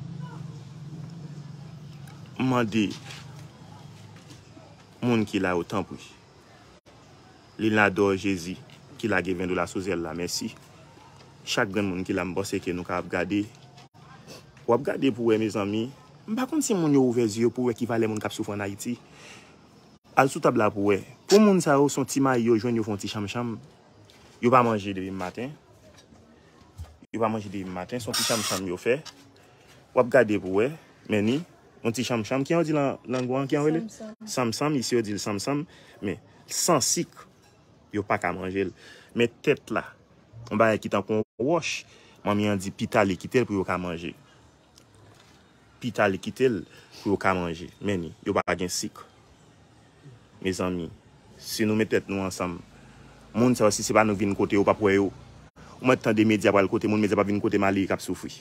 m mande moun ki la yo, tanpri. Leonardo Jezi ki lage ven dola sou zèl la, mèsi. Chak grenn moun ki la, m panse ke nou ka ap gade. W ap gade pou wè, mezanmi. M pa konn si moun yo ouvè zye yo pou wè ki valè moun k ap soufri ann Ayiti. Al sou tab la pou wè. Pou moun sa yo, se yon ti mayi yo jwenn, yo fè yon ti chanmchanm. Yo pa manje depi maten. Yo pa manje depi maten, se yon ti chanmchanm yo fè. W ap gade pou wè, men ni, yon ti chanmchanm, kijan yo di nan lang ou an, kijan yo rele l? Sanmsanm. Sanmsanm, isi yo di l sanmsanm, men san sik, yo pa ka manje l. Men tèt la, yon bagay ki tankou yon wòch, manmi an di pita li kite l pou yo ka manje. Pita li kite l pou yo ka manje. Men ni, yo pa gen sik. Mezanmi, si nou met tèt nou ansanm, moun sa yo, si se pa nou vin kote yo, w p ap wè yo. Ou mèt tande medya pral kote moun, medya p ap vin kote malere k ap soufri.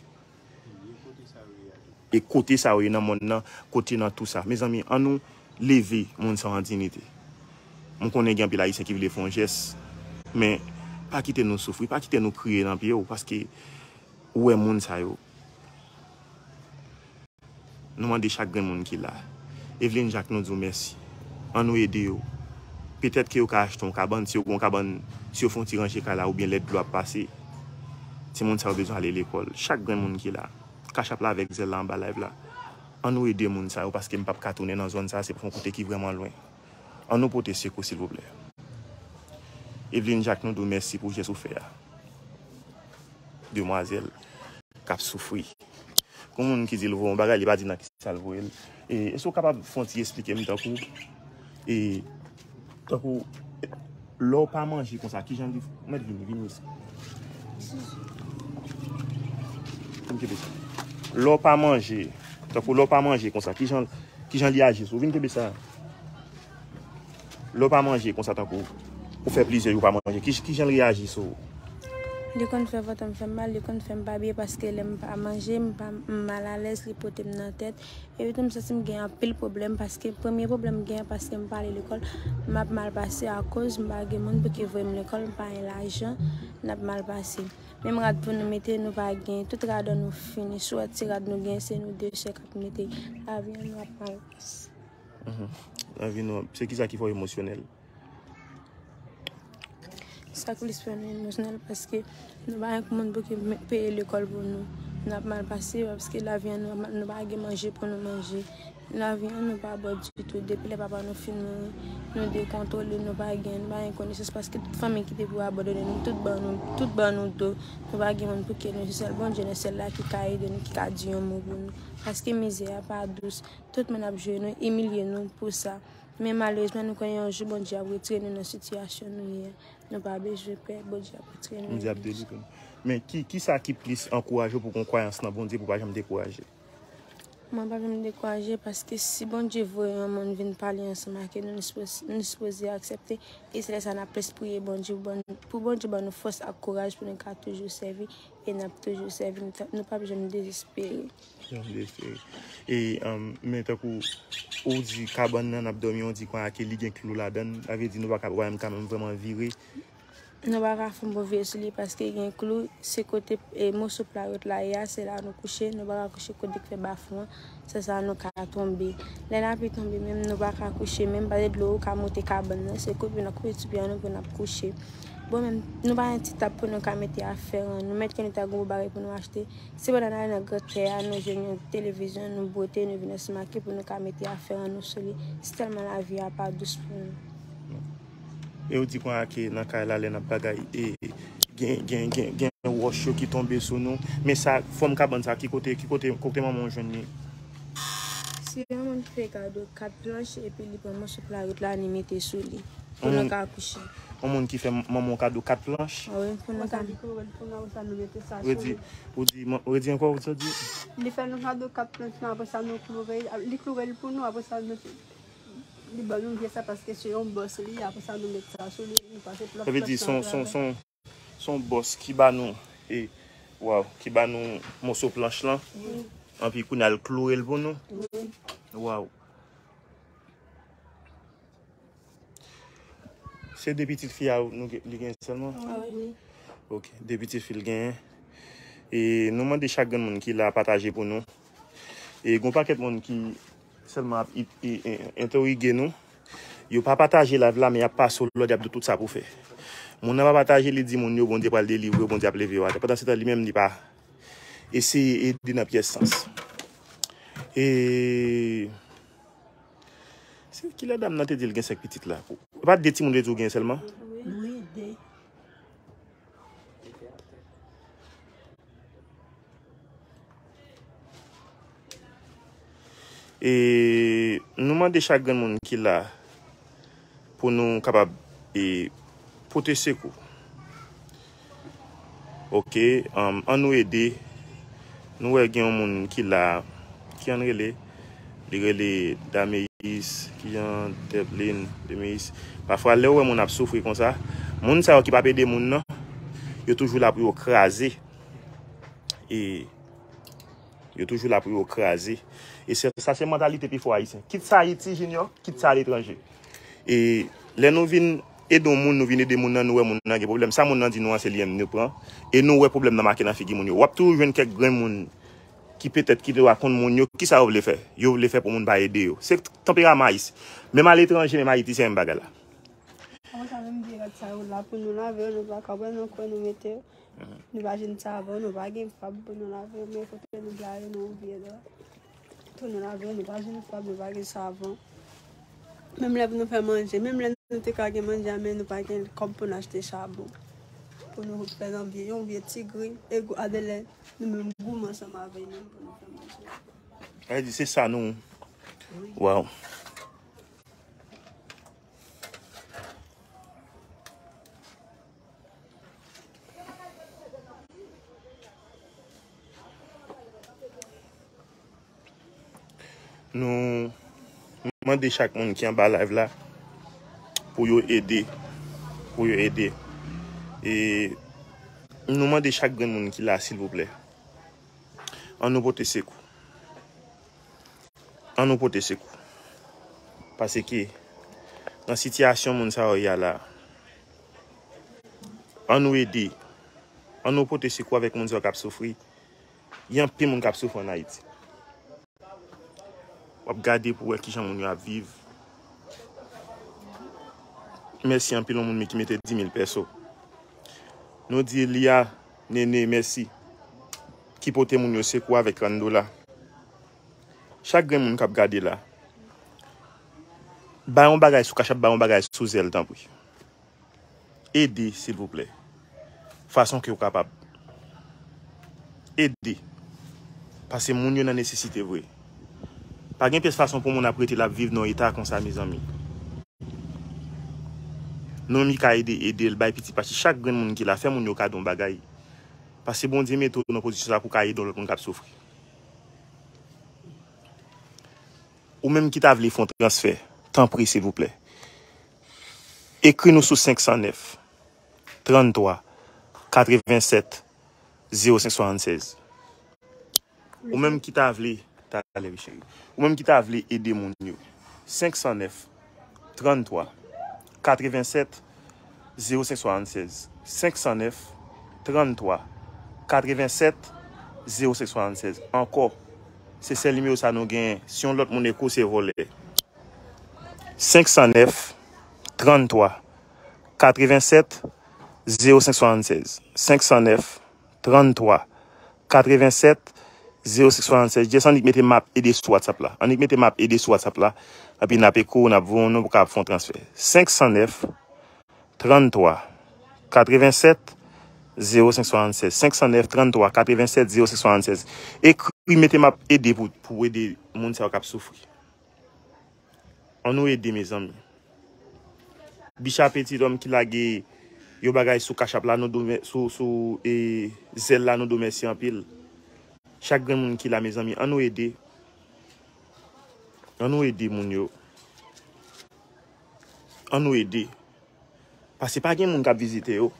E kote sa yo ye nan monn nan, kote nan tou sa. Mezanmi, ann nou leve moun sa yo an diyite. M konnen gen anpil Ayisyen ki vle fè yon jès, men pa kite nou soufri, pa kite nou kriye nan pye w, paske ou wè moun sa yo. Nou mande chak grenn moun ki la. Eveline Jacques, nou di w mèsi. Ann nou ede yo. Petèt ke yo ka achte yon kabann, si yo gen yon kabann, si yo fè yon ti ranje kay la, oubyen lè dlo ap pase. Timoun sa yo bezwen ale lekòl. Chak grenn moun ki la. Cash App la avèk Zelle la anba live la. Ann nou ede moun sa yo, paske m p ap ka tounen nan zòn sa, se yon kote ki vrèman lwen. Ann nou pote sekou, silvouplè. Eveline Jacques, nou di w mèsi pou jès ou fè a. Demwazèl k ap soufri. Kon moun ki di l voye yon bagay, li pa di nan ki sa l voye l. E, èske w kapab fè yon ti esplike m tankou, e, tankou, lè w pa manje konsa, kijan li, ou mèt vini, vini isi. Vin kenbe sa. Lè w pa manje, tankou lè w pa manje konsa, kijan, kijan li aji sou ou? Vin kenbe sa. Lè w pa manje konsa tankou ou fè plizyè jou w pa manje, ki, kijan l reyaji sou ou? Li konn fè vant m fè m mal, li konn fè m pa byen paske lè m pa manje, m pa, m malalèz, li pote m nan tèt. Epi tou m santi m gen anpil pwoblèm paske premye pwoblèm m gen an paske m pa ale lekòl, m ap mal pase akoz m pa gen moun pou ki voye m lekòl, m pa gen lajan, n ap mal pase. Menm rad pou nou mete, nou pa gen, tout rad an nou fini, sou ti rad nou gen, se nou de sè k ap mete. Lavi an nou ap mal pase. Mhm. Lavi nou, se kisa ki fè w emosyonèl? Sa k plis fè nou emosyonèl paske nou pa gen moun pou ki me-, peye lekòl pou nou. N ap mal pase paske lavi an nou ap mal, nou pa gen manje pou nou manje. Lavi an nou pa bon ditou. Depi lè papa nou fin mouri, nou dekontwole, nou pa gen, nou pa gen konesans paske tout fanmi ki te pou abandone nou, tout ban nou, tout ban nou do. Nou pa gen moun pou ki ede nou. Se sèl Bondye nan syèl la ki ka ede nou, ki ka di yon mo pou nou. Paske mizè a pa dous. Tout moun ap jwe nou, imilye nou pou sa. Men malerezman, nou konnen yon jou Bondye ap retire nou nan sitiyasyon nou ye a. Nou pa bezwen pè, Bondye ap retire nou nan sitiyasyon. Men ki, kisa ki plis ankouraje w pou w gen kwayans nan Bondye pou w pa janm dekouraje? Mwen pa janm dekouraje paske si Bondye voye yon moun vin pale ansanm ak nou, nou sipoze, nou sipoze aksepte. E se lè sa n ap plis priye Bondye pou Bon-, pou Bondye ban nou fòs ak kouraj pou nou ka toujou sèvi. E n ap toujou sèvi, nou t-, nou p ap janm dezespere. Janm dezespere. E, um, men tankou ou di kabann nan n ap dòmi, ou di konsa ke li gen klou ladan l, sa vle di nou pa ka, w pa menm ka menm vrèman vire. Nou pa ka fè yon bon vire sou li paske gen klou, se kote, e, moso pla rèt la ye a, se la nou kouche, nou pa ka kouche kote k fè bafon an, se sa nou ka tonbe. Lè lapli tonbe menm, nou pa ka kouche menm, paske dlo ka monte kabann nan, se koupe n ap koupe ti pye an nou pou n ap kouche. Bon, menm, nou pa gen ti tab pou nou ka mete afè an nou. Mèt ke nou ta gen yon bagay pou nou achte. Se pandan n ale nan gran tè a, nou jwenn yon televizyon, nou bwote, nou vin esmake pou nou ka mete afè an nou sou li. Se tèlman lavi a pa dous pou nou. E yo di konsa ke nan kay la, lè n ap bagay, e, gen, gen, gen, gen wòch yo ki tonbe sou nou. Men sa, fòm kabann sa, ki kote, ki kote, kote manman w jwenn li? Se yon moun ki fè kado kat planch, epi li pran moso playout la, li mete sou li. Pou nou ka kouche. Yon moun ki fè manman w kado kat planch? Wi, pou nou ka. Redi, ou di, redi ankò, ou sa di? Li fè nou kado kat planch lan, apre sa nou kloure, li kloure l pou nou, apre sa nou, li ban nou vye sa paske se yon bòs li, apre sa nou met sa sou li, nou pase plòp. Sa vle di, se yon, se yon, se yon bòs ki ba nou, e, waw, ki ba nou moso planch lan, anpi kounye a l kloure l pou nou. Waw. Se de pitit fi a nou gen, li gen sèlman? Wi. Ok, de pitit fi l genyen. E nou mande chak grenn moun ki la pataje pou nou. E gon pakèt moun ki sèlman ap enterige nou. Yo pa pataje live la, men y ap pase w lòd, y ap di w tout sa pou fè. Moun nan pa pataje, li di moun yo Bondye pral delivre w, Bondye ap leve w atè. Pandan se tan, li menm, li pa eseye ede nan pyès sans. E Se kilè dam nan te di l gen senk pitit la? E pa de timoun yo di w gen sèlman? Wi, de. E nou mande chak grenn moun ki la pou nou kapab e pote sekou. Ok, um, an nou ede. Nou wè gen yon moun ki la, ki an rele? Li rele Dameyis, ki an Deblin, Demeyis. Pafwa, lè w wè moun ap soufri konsa, moun sa yo ki p ap ede moun nan, yo toujou la pou yo kraze. E yo toujou la pou yo kraze. E se, sa se mantalite pifò Ayisyen. Kit sa Ayiti, Junior, kit sa aletranje. E lè nou vin ede yon moun, nou vin ede moun nan, nou wè moun nan gen pwoblèm. Sa moun nan di nou an, se li menm nou pran. E nou wè pwoblèm nan make nan figi moun yo. W ap toujou jwenn kèk grenn moun ki petèt ki te wa konn moun yo. Kisa yo vle fè? Yo vle fè pou moun pa ede yo. Se tanperaman Ayisyen. Menm aletranje, menm Ayiti, se menm bagay la. Konsa menm vye rad sa yo la pou nou lave yo, nou pa ka bwè nan kwen nou mete yo. Nou pa jwenn savon, nou pa gen fab pou nou lave yo, men kote nou te ale nou vye dwa. Tou nou lave yo, nou pa jwenn fab, nou pa gen savon. Menm lè pou nou fè manje, menm lè nou te ka gen manje a, men nou pa gen kòb pou nou achte chabon. Pou nou fè nan vye, yon vye ti gri, e gade lè nou menm goumen ansanm avè l menm pou nou fè manje. Sa vle di se sa nou. Waw. Nou mande chak moun ki anba live la pou yo ede. Pou yo ede. E nou mande chak grenn moun ki la, silvouplè. An nou pote sekou. An nou pote sekou. Paske nan sitiyasyon moun sa yo ye a la, an nou ede. An nou pote sekou avèk moun sa yo k ap soufri. Gen anpil moun k ap soufri ann Ayiti. W ap gade pou w wè kijan moun yo ap viv. Mèsi anpil yon moun ki mete dis mil pèso. Nou di Lia Nene mèsi. Ki pote moun yo sekou avèk trant dola. Chak grenn moun k ap gade la, bay yon bagay sou Cash App, bay yon bagay sou Zelle, tanpri. Ede, silvouplè. Fason ke w kapab. Ede. Paske moun yo nan nesesite vre. Pa gen pyès fason pou moun ap rete l ap viv nan eta konsa, mezanmi. Nou menm ki ka ede, ede l, bay piti pati chak grenn moun ki la, fè moun yo kado yon bagay. Paske Bondye mete w nan pozisyon sa pou w ka ede yon lòt moun k ap soufri. Ou menm ki ta vle fè yon transfè, tanpri, silvouplè. Ekri nou sou senk san nèf, tranntwa, katrevennsèt, zewo senk swasannsèz. Ou menm ki ta vle, talè, wi, cheri. Ou menm ki ta vle ede moun yo, senk san nèf, tranntwa, katrevennsèt, zewo senk swasannsèz. Senk san nèf, tranntwa, katrevennsèt, zewo senk swasannsèz. Ankò, se sèl nimewo sa nou genyen. Si yon lòt moun ekri w, se vòlè. Senk san nèf, tranntwa, katrevennsèt, zewo senk swasannsèz, senk san nèf, tranntwa, katrevennsèt, zewo senk swasannsèz. Just annik mete M ap ede sou WhatsApp la. Annik mete M ap ede sou WhatsApp la. Epi n ap ekri w, n ap voye w, nou ka fè yon transfè. Senk san nèf, tranntwa, katrevennsèt, zewo senk swasannsèz. Senk san nèf, tranntwa, katrevennsèt, zewo senk swasannsèz. Ekri, mete M ap ede pou, pou ede moun sa yo k ap soufri. Ann nou ede, mezanmi. Bicha Petit Homme ki lage yon bagay sou Cash App la, nou do mè-, sou, sou, e, Zelle la, nou do mèsi anpil. Chak grenn moun ki la, mezanmi, ann nou ede. Ann nou ede moun yo. Ann nou ede. Paske pa gen moun k ap vizite yo.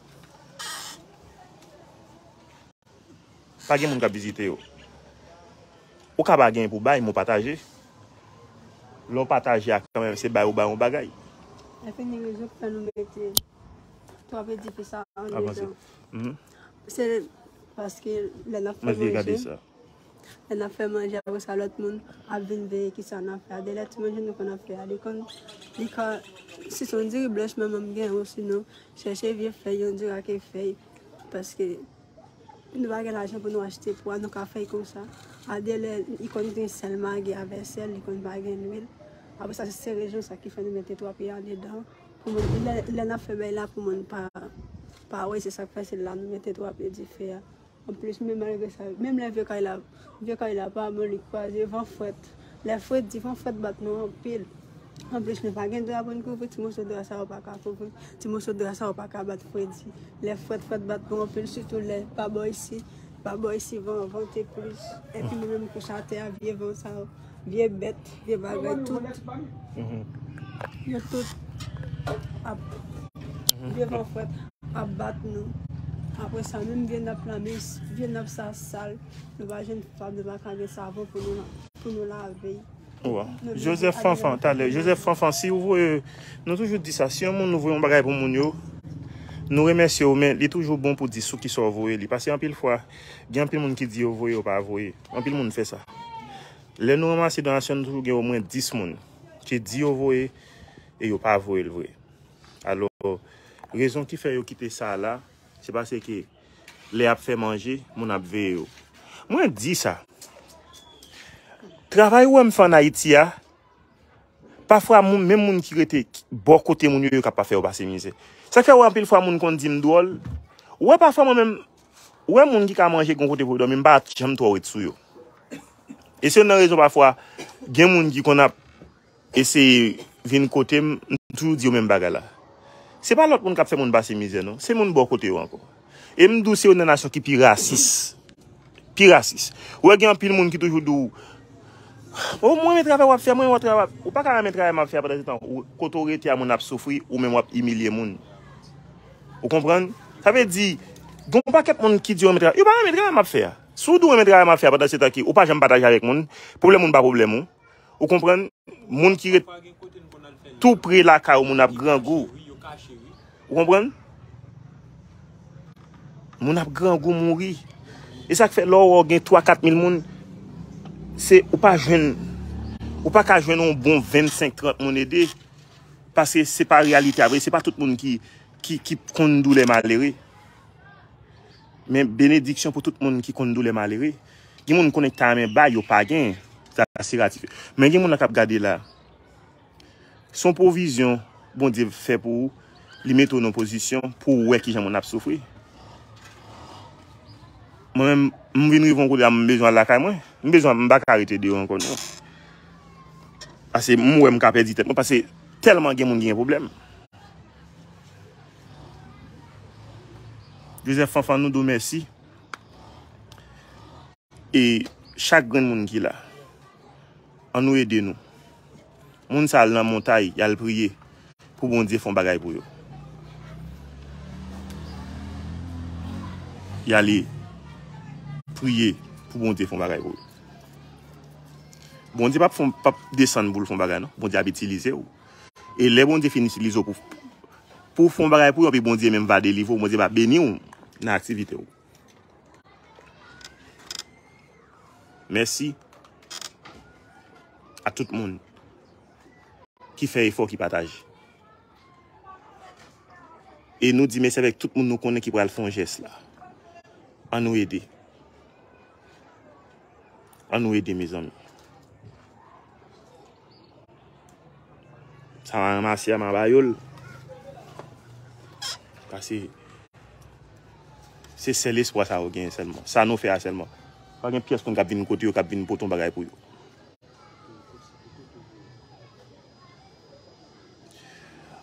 Pa gen moun k ap vizite yo. Ou ka pa gen pou bay, men w pataje. Lè w pataje a kanmenm, se bay ou bay yon bagay. Lè fini rezon k fè nou mete twa pedi fi sa andedan. Se paske lè n ap fè manje, lè n ap fè manje, apre sa, lòt moun ap vin veye kisa n ap fè a. Dèyè ti manje nou konn ap fè a, li konn, li ka, si se yon diri blanch manman m gen, osinon, chèche vye fèy, yon diri ak fèy. Paske nou pa gen lajan pou nou achte pwa, nou ka fè l konsa. A dèyè, li konn gen sèl magi avè sèl, li konn pa gen lwil. Apre sa, se, se rezon sa ki fè nou mete twa pye andedan. Pou moun, lè, lè n ap fè bagay la, pou moun pa, pa wè, se sa k fè se la nou mete twa pye dife a. Anplis, menm malgre sa, menm lè vye kay la, vye kay la pa bon, li kraze, van frèt. Lè fredi, van frèt bat nou anpil. Anplis, nou pa gen dra pou n kouvri, ti moso dra sa yo pa ka kouvri, ti moso dra sa yo pa ka bat fredi. Lè frèt, frèt bat nou anpil, sitou lè pa bò isi, pa bò isi, van an vante plis. Epi nou menm kouche atè a, vye van sa yo, vye bèt, vye bagay, tout. Yo tout ap, vye van frèt ap bat nou. Apre sa, menm vye nap la, men vye nap sa sal. Nou pa jwenn fab, nou pa ka gen savon pou nou, pou nou lave. Joseph Fanfan, talè, Joseph Fanfan, si ou voye, nou toujou di sa, si yon moun nou voye yon bagay pou moun yo, nou remèsye w, men li toujou bon pou di sou ki sa w voye li. Paske anpil fwa, gen anpil moun ki di yo voye, yo pa voye. Anpil moun fè sa. Lè nou ranmase donasyon, nou toujou gen omwen dis moun ki di yo voye e yo pa voye l vre. Alò, rezon ki fè yo kite sa la, se paske lè y ap fè manje, moun ap veye yo. Mwen di sa, travay ou wè m fè ann Ayiti a, pafwa moun, menm moun ki rete bò kote moun yo, yo ka pa fè yo pase mizè. Sa k fè w wè anpil fwa moun konn di m dwòl. Ou wè pafwa mwen menm, ou wè moun ki ka manje gon kote pou yo dòmi, m pa janm twò ret sou yo. E se youn nan rezon pafwa, gen moun ki konn ap eseye vin kote m, m toujou di yo menm bagay la. Se pa lòt moun k ap fè moun pase mizè, non. Se moun bò kote yo ankò. E m di w, se youn nan nasyon ki pi rasis. Pi rasis. Ou wè, gen anpil moun ki toujou di w, "O, mwen renmen travay w ap fè, mwen renmen travay." Ou pa ka renmen travay m ap fè a, pandan se tan, ou, kote w rete a, moun ap soufri, ou menm w ap imilye moun. Ou konprann? Sa vle di, gen yon pakèt moun ki di yo renmen travay. Yo pa renmen travay m ap fè a. Si w di w renmen travay m ap fè a, pandan se tan ki ou pa janm pataje avèk moun, pwoblèm moun pa pwoblèm ou. Ou konprann? Moun ki ret tou pre lakay ou, moun ap grangou. Ou konprann? Moun ap grangou mouri. E sa k fè lè w wè w gen twa, kat mil moun, se ou pa jwenn, ou pa ka jwenn yon bon vennsenk, trant moun ede. Paske se pa reyalite a vre, se pa tout moun ki, ki, ki konn doulè malere. Men benediksyon pou tout moun ki konn doulè malere. Gen moun konnen ki ta renmen bay, yo pa gen. Sa se ratifye. Men gen moun nan k ap gade la. Se yon pwovizyon Bondye fè pou ou. Li mete w nan pozisyon pou w wè kijan moun ap soufri. Mwen menm, m vin rive yon kote la, m bezwen al lakay mwen. M bezwen, m pa ka rete deyò ankò, non. Paske m wè m ka pèdi tèt mwen, paske tèlman gen moun ki gen pwoblèm. Joseph Fanfan, nou di w mèsi. E chak grenn moun ki la, ann nou ede nou. Moun sa al nan montay, y al priye pou Bondye fè yon bagay pou yo. Y ale priye pou Bondye fè yon bagay pou yo. Bondye p ap fè, p ap desann pou l fè yon bagay, non. Bondye ap itilize w. E lè Bondye fin itilize w pou, pou w fè yon bagay pou yo, epi Bondye menm va delivre w, Bondye va beni w nan aktivite w. Mèsi a tout moun ki fè efò, ki pataje. E nou di mèsi avèk tout moun nou konnen ki pral fè yon jès la. Ann nou ede. Ann nou ede, mezanmi. Sa m a ranmase a, m a ba yo l. Paske se sèl espwa sa yo genyen sèlman. Sa nou fè a sèlman. Pa gen pyès moun k ap vin kote yo, k ap vin pote yon bagay pou yo.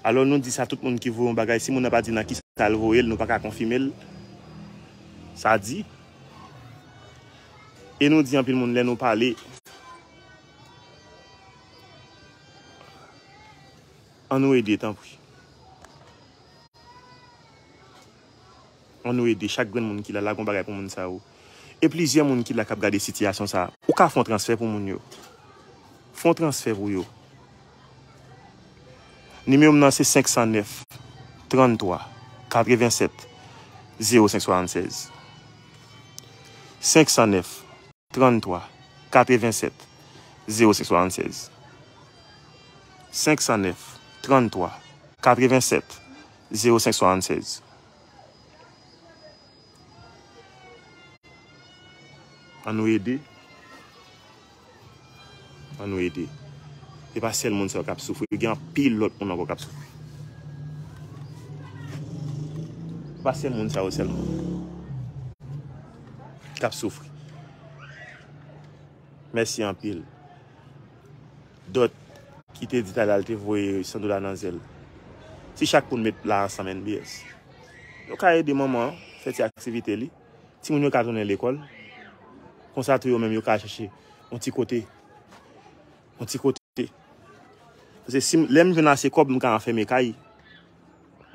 Alò, nou di sa tout moun ki voye yon bagay, si moun nan pa di nan ki sa l voye l, nou pa ka konfime l. Sa di. E nou di anpil moun lè nou pale, ann nou ede, tanpri. Ann nou ede chak grenn moun ki la, lage yon bagay pou moun sa yo. E plizyè moun ki la k ap gade sitiyasyon sa a. Ou ka fè yon transfè pou moun yo. Fè yon transfè pou yo. Nimewo m nan se senk san nèf, tranntwa, katrevennsèt, zewo senk swasannsèz. Senk san nèf, tranntwa, katrevennsèt, zewo senk swasannsèz. Senk san nèf, tranntwa, katrevennsèt, zewo senk swasannsèz. Ann nou ede. Ann nou ede. Se pa sèl moun sa yo k ap soufri. Gen anpil lòt moun ankò k ap soufri. Se pa sèl moun sa yo sèlman k ap soufri. Mèsi anpil. Dòt ki te di talè a l te voye san dola nan zèl. Si chak moun met la ansanm N B S, yo ka ede manman an fè ti aktivite li. Timoun yo ka tounen lekòl. Konsa tou yo menm yo ka chèche yon ti kote. Yon ti kote. Paske si m, lè m jwenn ase kòb, m ka anfème kay.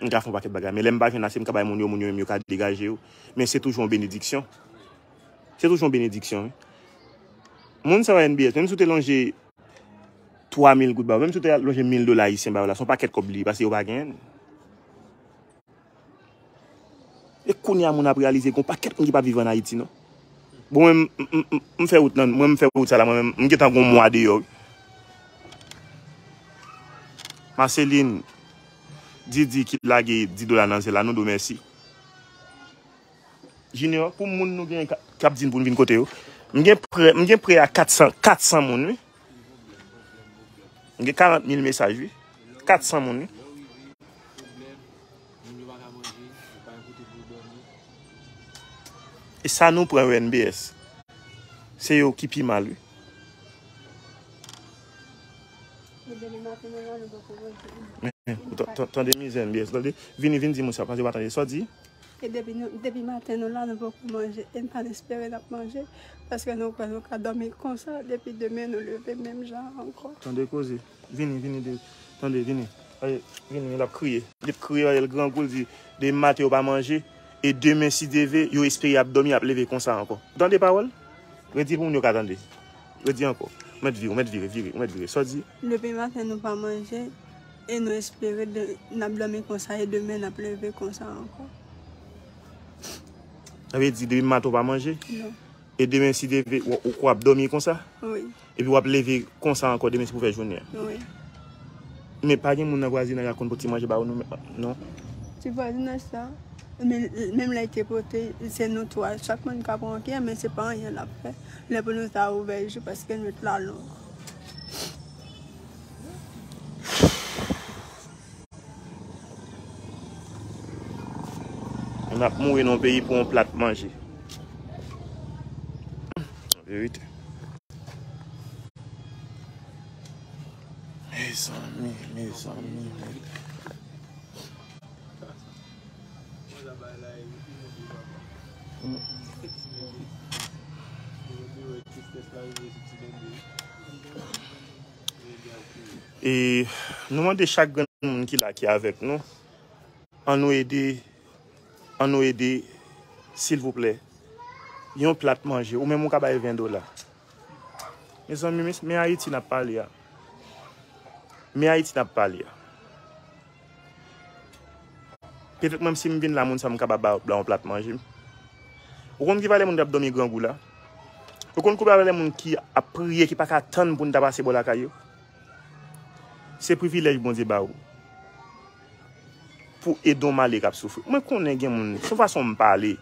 M ka fè yon pakèt bagay. Men lè m pa jwenn ase, m ka bay moun yo, moun yo menm yo ka degaje yo. Men se toujou yon benediksyon. Se toujou yon benediksyon, wi. Moun sa yo N B S, menm si w te lonje twa mil goud ba yo, menm si w te lonje mil dola ayisyen ba yo la, se yon pakèt kòb li ye, paske yo pa genyen l. E kounye a moun ap reyalize gen yon pakèt moun ki pa viv ann Ayiti non. Bon, mwen, m, m, m, m fè wout nan, mwen, m fè wout sa la, mwen menm, m gentan gen yon mwa deyò, wi. Marceline, Didi ki lage dis dola nan zèl la, nou di w mèsi. Junior, pou moun nou gen ka, k ap di n pou n vin kote yo. M gen prè, m gen prè a kat san, kat san moun, wi. M gen karant mil mesaj, wi. Kat san moun, wi. E sa nou pran yo N B S. Se yo ki pi mal, wi. Men, men, ou ta-, ta-, tande mizè N B S, tande. Vini, vini di moun sa, paske yo pa tande sa w di. E depi nou, depi maten nou la, nou poko manje. E n pa n espere n ap manje, paske nou kwè nou ka dòmi konsa, depi demen nou leve menm jan ankò. Tande koze. Vini, vini, de, tande, vini. Ay, vini, l ap kriye. Li ap kriye, l grangou, l di, depi maten yo pa manje, e demen, si Dye vle, yo espere y ap dòmi, y ap leve konsa ankò. Ou tande pawòl? Redi pou moun yo ka tande. Redi ankò. Ou mèt vire, ou mèt vire, vire, ou mèt vire. Sa w di? Depi maten nou pa manje, e nou espere de, n ap dòmi konsa, e demen n ap leve konsa ankò. Sa vle di, depi maten w pa manje? Non. E demen, si Dye vle, w, ou kwè w ap dòmi konsa? Wi. Epi w ap leve konsa ankò demen, se pou fè jounen an? Wi. Men pa gen moun nan vwazinaj la konn pote ti manje ba ou, non? Ti vwazinaj sa, men, menm lè l te pote, se nou twa, chak moun ka pran yon kiyè, men se pa anyen l ap fè. Lè pou nou ta ouvè jou, paske nwit la long. Moun ap mouri nan yon peyi pou yon plat manje. Verite. Mezanmi, mezanmi, mezanmi. E nou mande chak grenn moun ki la, ki avèk nou, ann nou ede, ann nou ede, silvouplè. Yon plat manje, ou menm ou ka bay ven dola. Mezanmi, men, men Ayiti n ap pale a. Men Ayiti n ap pale a. Petèt mwen, si m vin la, moun sa m kapab ba, ba yon plat manje. Ou konn ki valè moun k ap dòmi grangou la? Ou konn ki valè moun ki ap priye, ki pa ka tann pou n ta pase bò lakay yo? Se privilèj Bondye ba ou. pou ede yon malere k ap soufri. Mwen konnen gen moun, se fason m pale.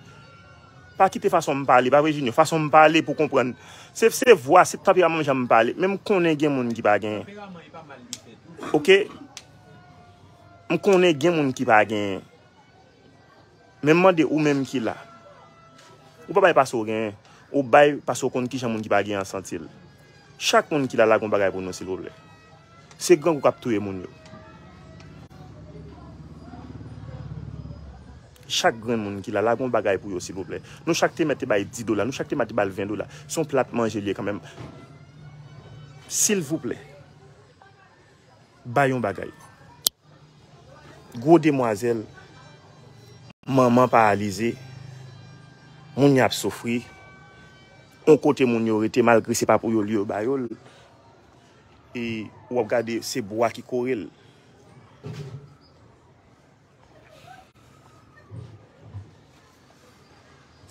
Pa kite fason m pale, pa vre Junior, fason m pale pou konprann. Se, se vwa, se tanperaman jan m pale. Men m konnen gen moun ki pa genyen. Oke? M konnen gen moun ki pa genyen. Men m mande ou menm ki la. Ou pa bay paske w genyen. Ou bay paske w konn kijan moun ki pa genyen an santi l. Chak moun ki la, lage yon bagay pou nou, silvouplè. Se grangou k ap touye moun yo. Chak grenn moun ki la, lage yon bagay pou yo, silvouplè. Nou chak te mèt te bay dis dola, nou chak te mèt te bay ven dola. Se yon plat manje li ye kanmenm. Silvouplè, bay yon bagay. Gwo demwazèl, manman paralize, moun y ap soufri, yon kote moun yo rete, malgre se pa pou yo li yo ba yo l. E w ap gade, se bwa ki kore l.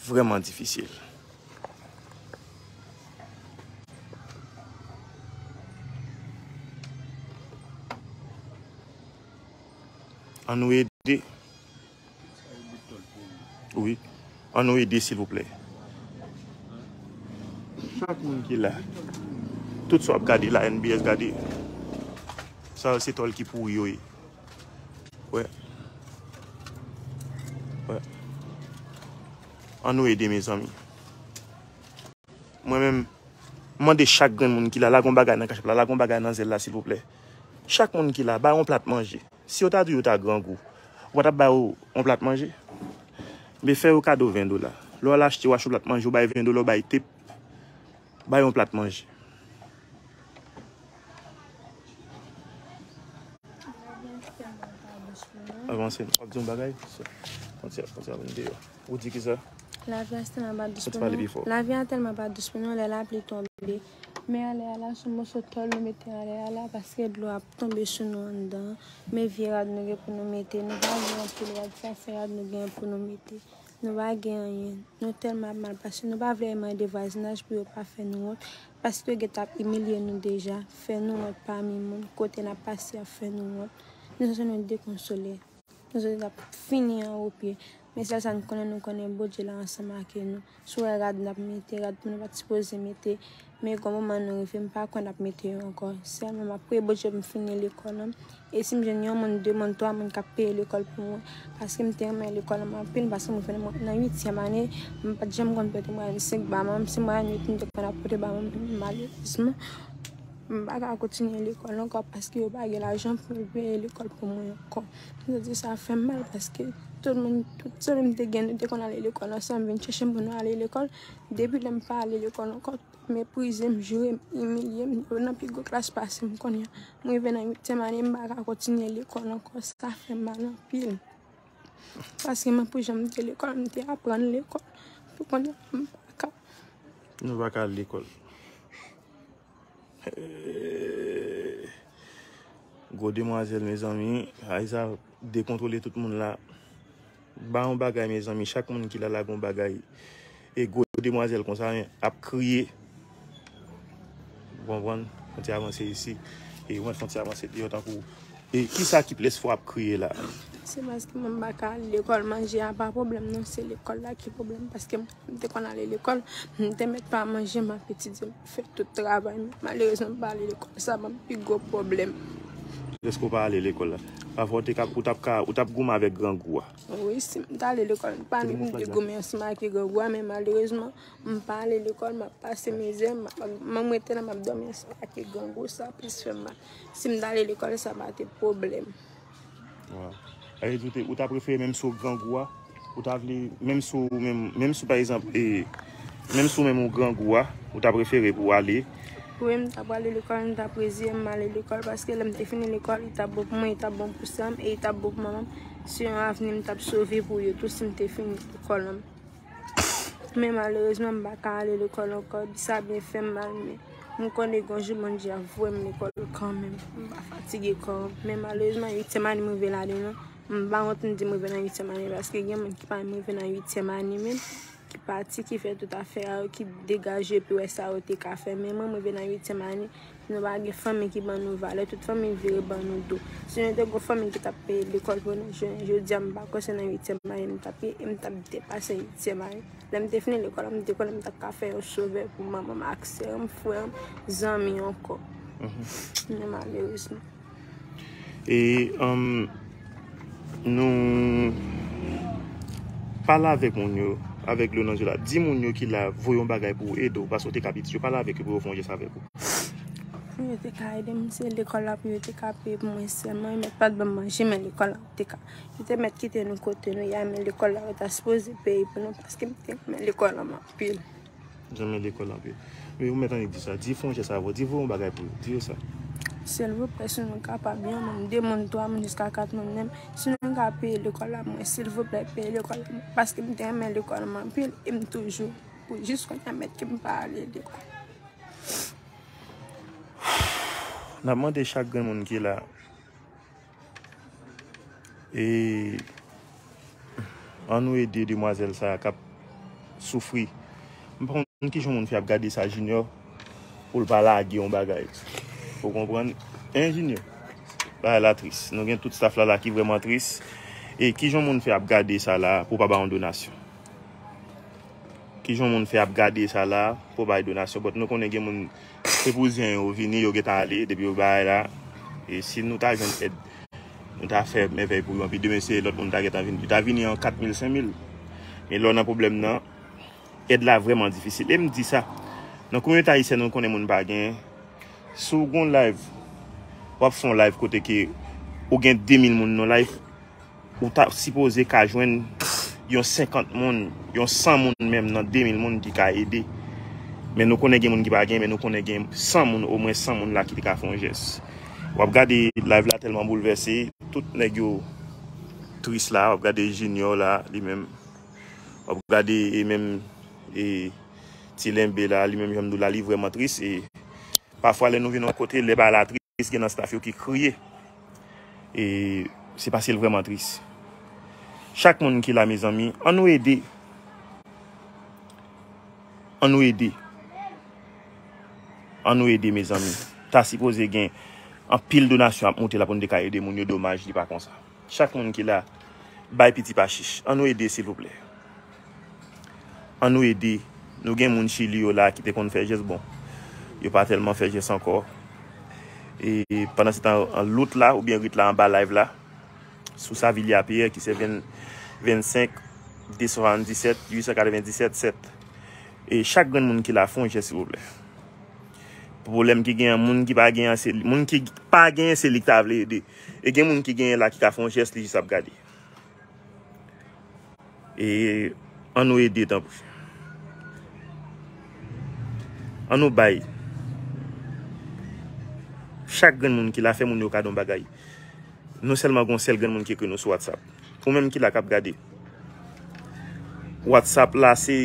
Vrèman difisil. Ann nou ede. Wi. Ann nou ede, silvouplè. Chak moun ki la, tout sa w ap gade la, N B S gade. Sa yo se tòl ki pouri yo ye. Wè. Wè. Ann nou ede, mezanmi. Mwen menm, m mande chak grenn moun ki la, lage yon bagay nan kachèp la, lage yon bagay nan zèl la, silvouplè. Chak moun ki la, bay yon plat manje. Si yo ta di w yo ta grangou, ou pa t ap ba yo yon plat manje? Men fè yo kado ven dola. Lè w al achte, w achte yon plat manje, ou bay ven dola, ou bay tip, bay yon plat manje. Avanse, w ap di yon bagay? Fon ti, fon ti ap vin deyò. Ou di ki sa? Lavi a tèlman pa dous pou nou. Lavi a tèlman pa dous pou nou, lè lapli tonbe. Men anlè a la, se yon moso tòl nou mete anlè a la, paske dlo ap tonbe sou nou anndan. Men vye rad nou gen pou nou mete. Nou pa gen anpil rad, sa se rad sa, se rad nou gen pou nou mete. Nou pa gen anyen. Nou tèlman ap mal pase. Nou pa vle mande vwazinaj pou yo pa fè nou wont. Paske yo gentan ap imilye nou deja. Fè nou wont pami moun. Kote n ap pase ap fè nou wont. Nou santi nou dekonsole. Nou santi n ap fini anwo pye. Men sèl sa n konnen, nou konnen Bondye la ansanm ak nou. Si w wè rad n ap mete, rad pou nou pa t sipoze mete. Men gon moman nou rive, m pa kwè n ap mete yo ankò. Sèlman m ap priye Bondye pou m fini lekòl la. E si m jwenn yon moun, de moun, twa moun k ap peye lekòl pou mwen. Paske m te renmen lekòl la anpil, paske m rive nan, nan uityèm ane, m pa t janm konn pote mwayèn senk ba manman m, se mwayèn uit m te konn ap pote ba manman m, malerezman. M pa ka kontinye lekòl ankò paske yo pa gen lajan pou yo peye lekòl pou mwen ankò. M santi sa fè m mal paske tout moun, tout zanmi m te gen, nou te konn ale lekòl ansanm, vin chèche m pou nou ale lekòl. Depi lè m pa ale lekòl ankò, tout meprize m, joure m, imilye m, yo nan pi gwo klas pase m kounye a. M rive nan uityèm ane, m pa ka kontinye lekòl ankò, sa fè m mal anpil. Paske mwen pou jan m te lekòl, m te aprann lekòl. Pou kounye a, m pa ka. Nou pa ka al lekòl. Eh, gwo demwazèl, mezanmi. Ay, sa dekontwole tout moun la. Ba yon bagay, mezanmi. Chak moun ki la, lage yon bagay. E gwo demwazèl konsa, men, ap kriye. Ou konprann? Fon ti avanse isi. E mwen fon ti avanse deyò tankou. E kisa ki plis fò ap kriye la? Se paske mwen pa ka al lekòl, manje a pa pwoblèm non, se lekòl la ki pwoblèm. Paske m te konn ale lekòl, m te mèt pa manje, m ap etidye, m fè tout travay. Men malerezman, m pa ale lekòl, sa ban m pi gwo pwoblèm. Dèske w pa ale lekòl la? Pafwa w te ka, ou t ap ka, ou t ap goumen avèk grangou a. Wi, si m t ale lekòl, m pa menm te goumen ansanm ak grangou a, men malerezman, m pa ale lekòl, m ap pase mizè, m ap, m rete la, m ap dòmi ansanm ak grangou, sa plis fè m mal. Si m t ale lekòl, sa pa te pwoblèm. Waw. Sa vle di ou te, ou ta prefere menm si w grangou a, ou ta vle, menm si w, menm, menm si w, pa egzanp, e, menm si w menm ou grangou a, ou ta prefere pou w ale? Wi, m ta prale lekòl, m ta prefere m ale lekòl, paske lè m te fini lekòl, li t ap bon pou mwen, li t ap bon pou sè m, e li t ap bon pou manman m. Se yon avni m t ap sove pou yo tou si m te fini lekòl an. Men malerezman, m pa ka ale lekòl ankò. Sa byen fè m mal, men m konnen gon jou Bondye ap voye m lekòl kanmenm. M pa fatige kò m. Men malerezman, uityèm ane m rive ladan l. M pa wont m di m rive nan uityèm ane, paske gen moun ki pa menm rive nan uityèm ane menm, ki pati, ki fè tout afè a yo, ki degaje, epi wè sa yo te ka fè. Men mwen, m rive nan uityèm ane, Nou pa gen fanmi ki ban nou valè, tout fanmi vire ban nou do. Si nou te gon fanmi ki t ap peye lekòl pou nou, jounen jodi a, m pa kwè se nan uityèm ane m t ap ye, e m t ap depase uityèm ane. Lè m te fini lekòl la, m te konnen m t ap ka fè yon sovè pou manman m ak sè m, frè m, zanmi ankò. Men malerezman. E um, nou pale avèk moun yo, avèk dlo nan zye la. Di moun yo ki la voye yon bagay pou ede w, paske w te ka piti yo. Pale avèk yo pou yo fè yon jès avèk ou. Pou yo te ka ede m, se lekòl la pou yo te ka peye pou mwen sèlman. Yo mèt pa t ban m manje, men lekòl la te ka. Yo te mèt kite nou kote nou ye a, men lekòl la yo ta sipoze peye pou nou, paske m te renmen lekòl la anpil. Renmen lekòl anpil. Men ou mèt annik di sa. Di fè yon jès avè w. Di voye yon bagay pou yo. Di yo sa. Silvouplè, si nou kapab, yon moun, de moun, twa moun, jiska kat moun menm, si nou ka peye lekòl la mwen, silvouplè, peye lekòl la mwen, paske m te renmen lekòl mwen anpil, e m toujou, pou jis kounye a, mèt ke m pa ale lekòl. N ap mande chak grenn moun ki la, e ann nou ede demwazèl sa a k ap soufri. M pa konn kijan moun fè ap gade sa, Junior, pou l pa lage yon bagay. Ou konprann? Hein, Junior? Bagay la tris. Nou gen tout staff la la ki vrèman tris. E kijan moun fè ap gade sa la pou pa ba yon donasyon? Kijan moun fè ap gade sa la pou bay donasyon? But nou konnen gen moun, se pou zen yo vini, yo gentan ale, depi yo bay la. E si nou ta jwenn èd, nou ta fè mèvèy pou yo. Anpi demen se lòt moun ta gentan vini. Yo ta vini an kat mil, senk mil. Men lè w nan pwoblèm nan, èd la vrèman difisil. E m di sa, nan kominote ayisyèn, nou konnen moun pa gen. Si w gon live, w ap fè yon live kote ke ou gen de mil moun nan live, ou ta sipoze ka jwenn yon senkant moun, yon san moun menm nan de mil moun ki ka ede. Men nou konnen gen moun ki pa gen, men nou konnen gen san moun, omwen san moun la ki te ka fè yon jès. W ap gade live la tèlman boulvèse, tout nèg yo tris la, w ap gade Junior la, li menm. W ap gade e menm e Ti Lenbe la, li menm jan m di w la, li vrèman tris. E pafwa lè nou vin yon kote, lè bagay la tris, gen nan staff yo ki kriye. E se paske l vrèman tris. Chak moun ki la, mezanmi, ann nou ede. Ann nou ede. Ann nou ede, mezanmi. Ta sipoze gen anpil donasyon ap moute la pou n te ka ede moun yo, domaj li pa konsa. Chak moun ki la, bay piti pa chich. Ann nou ede, silvouplè. Ann nou ede. Nou gen moun Chili yo la ki te konn fè jès, bon, yo pa tèlman fè jès ankò. E pandan se tan, an lout la, oubyen rit la anba live la, sou Savilya Pierre, ki se ven, vennsenk, de swasanndisèt, uit san katrevenndisèt, sèt. E chak grenn moun ki la, fè yon jès, silvouplè. Pwoblèm ki genyen, moun ki pa genyen, se, moun ki pa genyen, se li ki ta vle ede. E gen moun ki genyen la ki ka fè yon jès, li jis ap gade. E ann nou ede, tanpri. Ann nou bay. Chak grenn moun ki la, fè moun yo kado yon bagay. Nou sèlman gon sèl grenn moun ki ekri nou sou WhatsApp. Ou menm ki la k ap gade. WhatsApp la se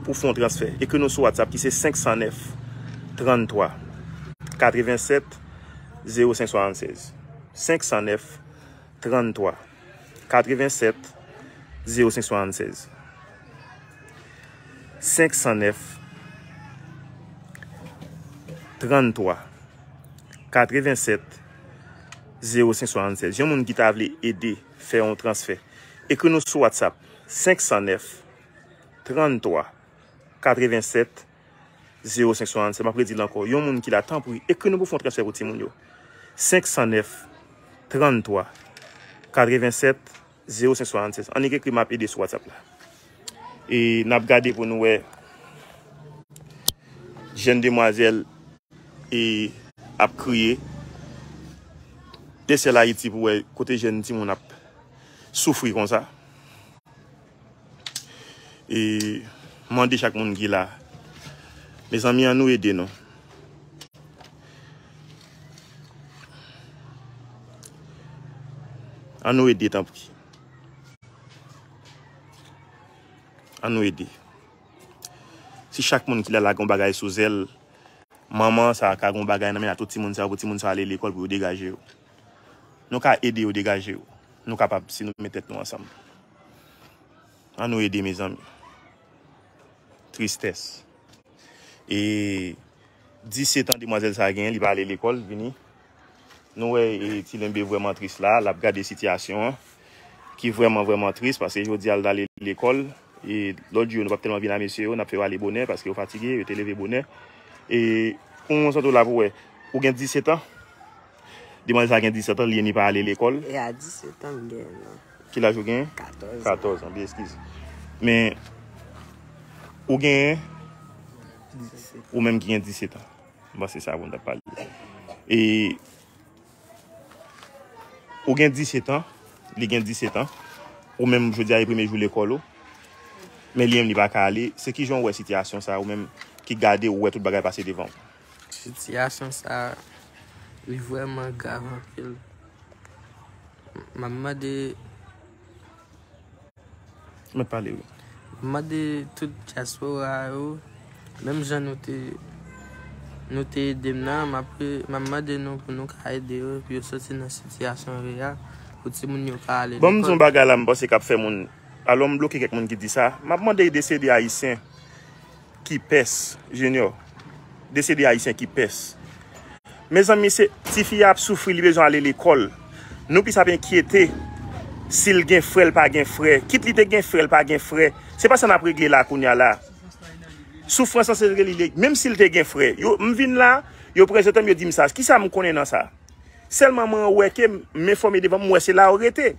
pou fè yon transfè. Ekri nou sou WhatsApp ki se senk san nèf, trann twa, katrevennsèt, zewo senk swasannsèz. Senk san nèf, trann twa, katrevennsèt, zewo senk swasannsèz. Senk san nèf, trann twa, katrevennsèt, zewo senk swasannsèz. Yon moun ki ta vle ede fè yon transfè, ekri nou sou WhatsApp, senk san nèf, trann twa, katrevennsèt, zewo senk swasannsèz. M ap redi l ankò. Yon moun ki la, tanpri, ekri nou pou fè yon transfè pou timoun yo. Senk san nèf, trann twa, katrevennsèt, zewo senk swasannsèz. Annik ekri, m ap ede sou WhatsApp la. E n ap gade pou nou wè jèn demwazèl e ap kriye. Te sèl Ayiti pou wè kote jèn timoun ap soufri konsa. E mande chak moun ki la. Mezanmi, ann nou ede nou. Ann nou ede, tanpri. Ann nou ede. Si chak moun ki la lage yon bagay sou zèl, manman sa a ka gen yon bagay nan men a tout timoun sa yo, pou timoun sa yo ale lekòl, pou yo degaje yo. Nou ka ede yo degaje yo. Nou kapab si nou met tèt nou ansanm. Ann nou ede, mezanmi. Tristès. E Disèt an demwazèl sa genyen, li pa ale lekòl, vini. Nou wè, e, Ti Lenbe vrèman tris la, l ap gade sitiyasyon an, ki vrèman, vrèman tris, paske jodi a l t ale lekòl, e lòt jou yo, nou p ap tèlman vin a mesye yo, n ap fè yo ale bonè, paske yo fatige, yo te leve bonè. E, pou yon santo la pou wè, ou gen disèt an, demwazèl sa gen disèt an, li ni pa ale lekòl. E a disèt an m gen la. Ki laj ou gen? Katòz an. Katòz an, byen eskize. Men, ou gen, ou menm ki gen disèt an. M panse sa pou n t ap pale. E, ou gen disèt an, li gen disèt an. Ou menm, jodi a, e premye jou lekòl ou. Men li menm, li pa ka ale. Se ki jan w wè sitiyasyon sa, ou menm ki gade, ou wè tout bagay pase devan w? Sitiyasyon sa, li vrèman grav anpil. M ap mande Mèt pale, wi. M ap mande tout dyaspora yo, menm jan nou te, nou te ede m nan, m ap, m ap mande nou pou nou ka ede yo, pou yo soti nan sitiyasyon yo ye a, pou timoun yo ka ale lekòl. Bon, m di yon bagay la, m panse k ap fè moun. Alò, m bloke kèk moun ki di sa. M ap mande desede ayisyen ki pès, Junior. Desede ayisyen ki pès. Mezanmi, se tifi a ap soufri, li bezwen ale lekòl. Nou plis ap enkyete si l gen frè, l pa gen frè. Kit li te gen frè, l pa gen frè. Se pa sa n ap regle la kounye a la. Soufrans lan se regle li, menm si l te gen frè. Yo, m vin la, yo prezante m, yo di m sa. Kisa m konnen nan sa? Sèlman mwen wè ke m enfòme devan m wè se la yo rete.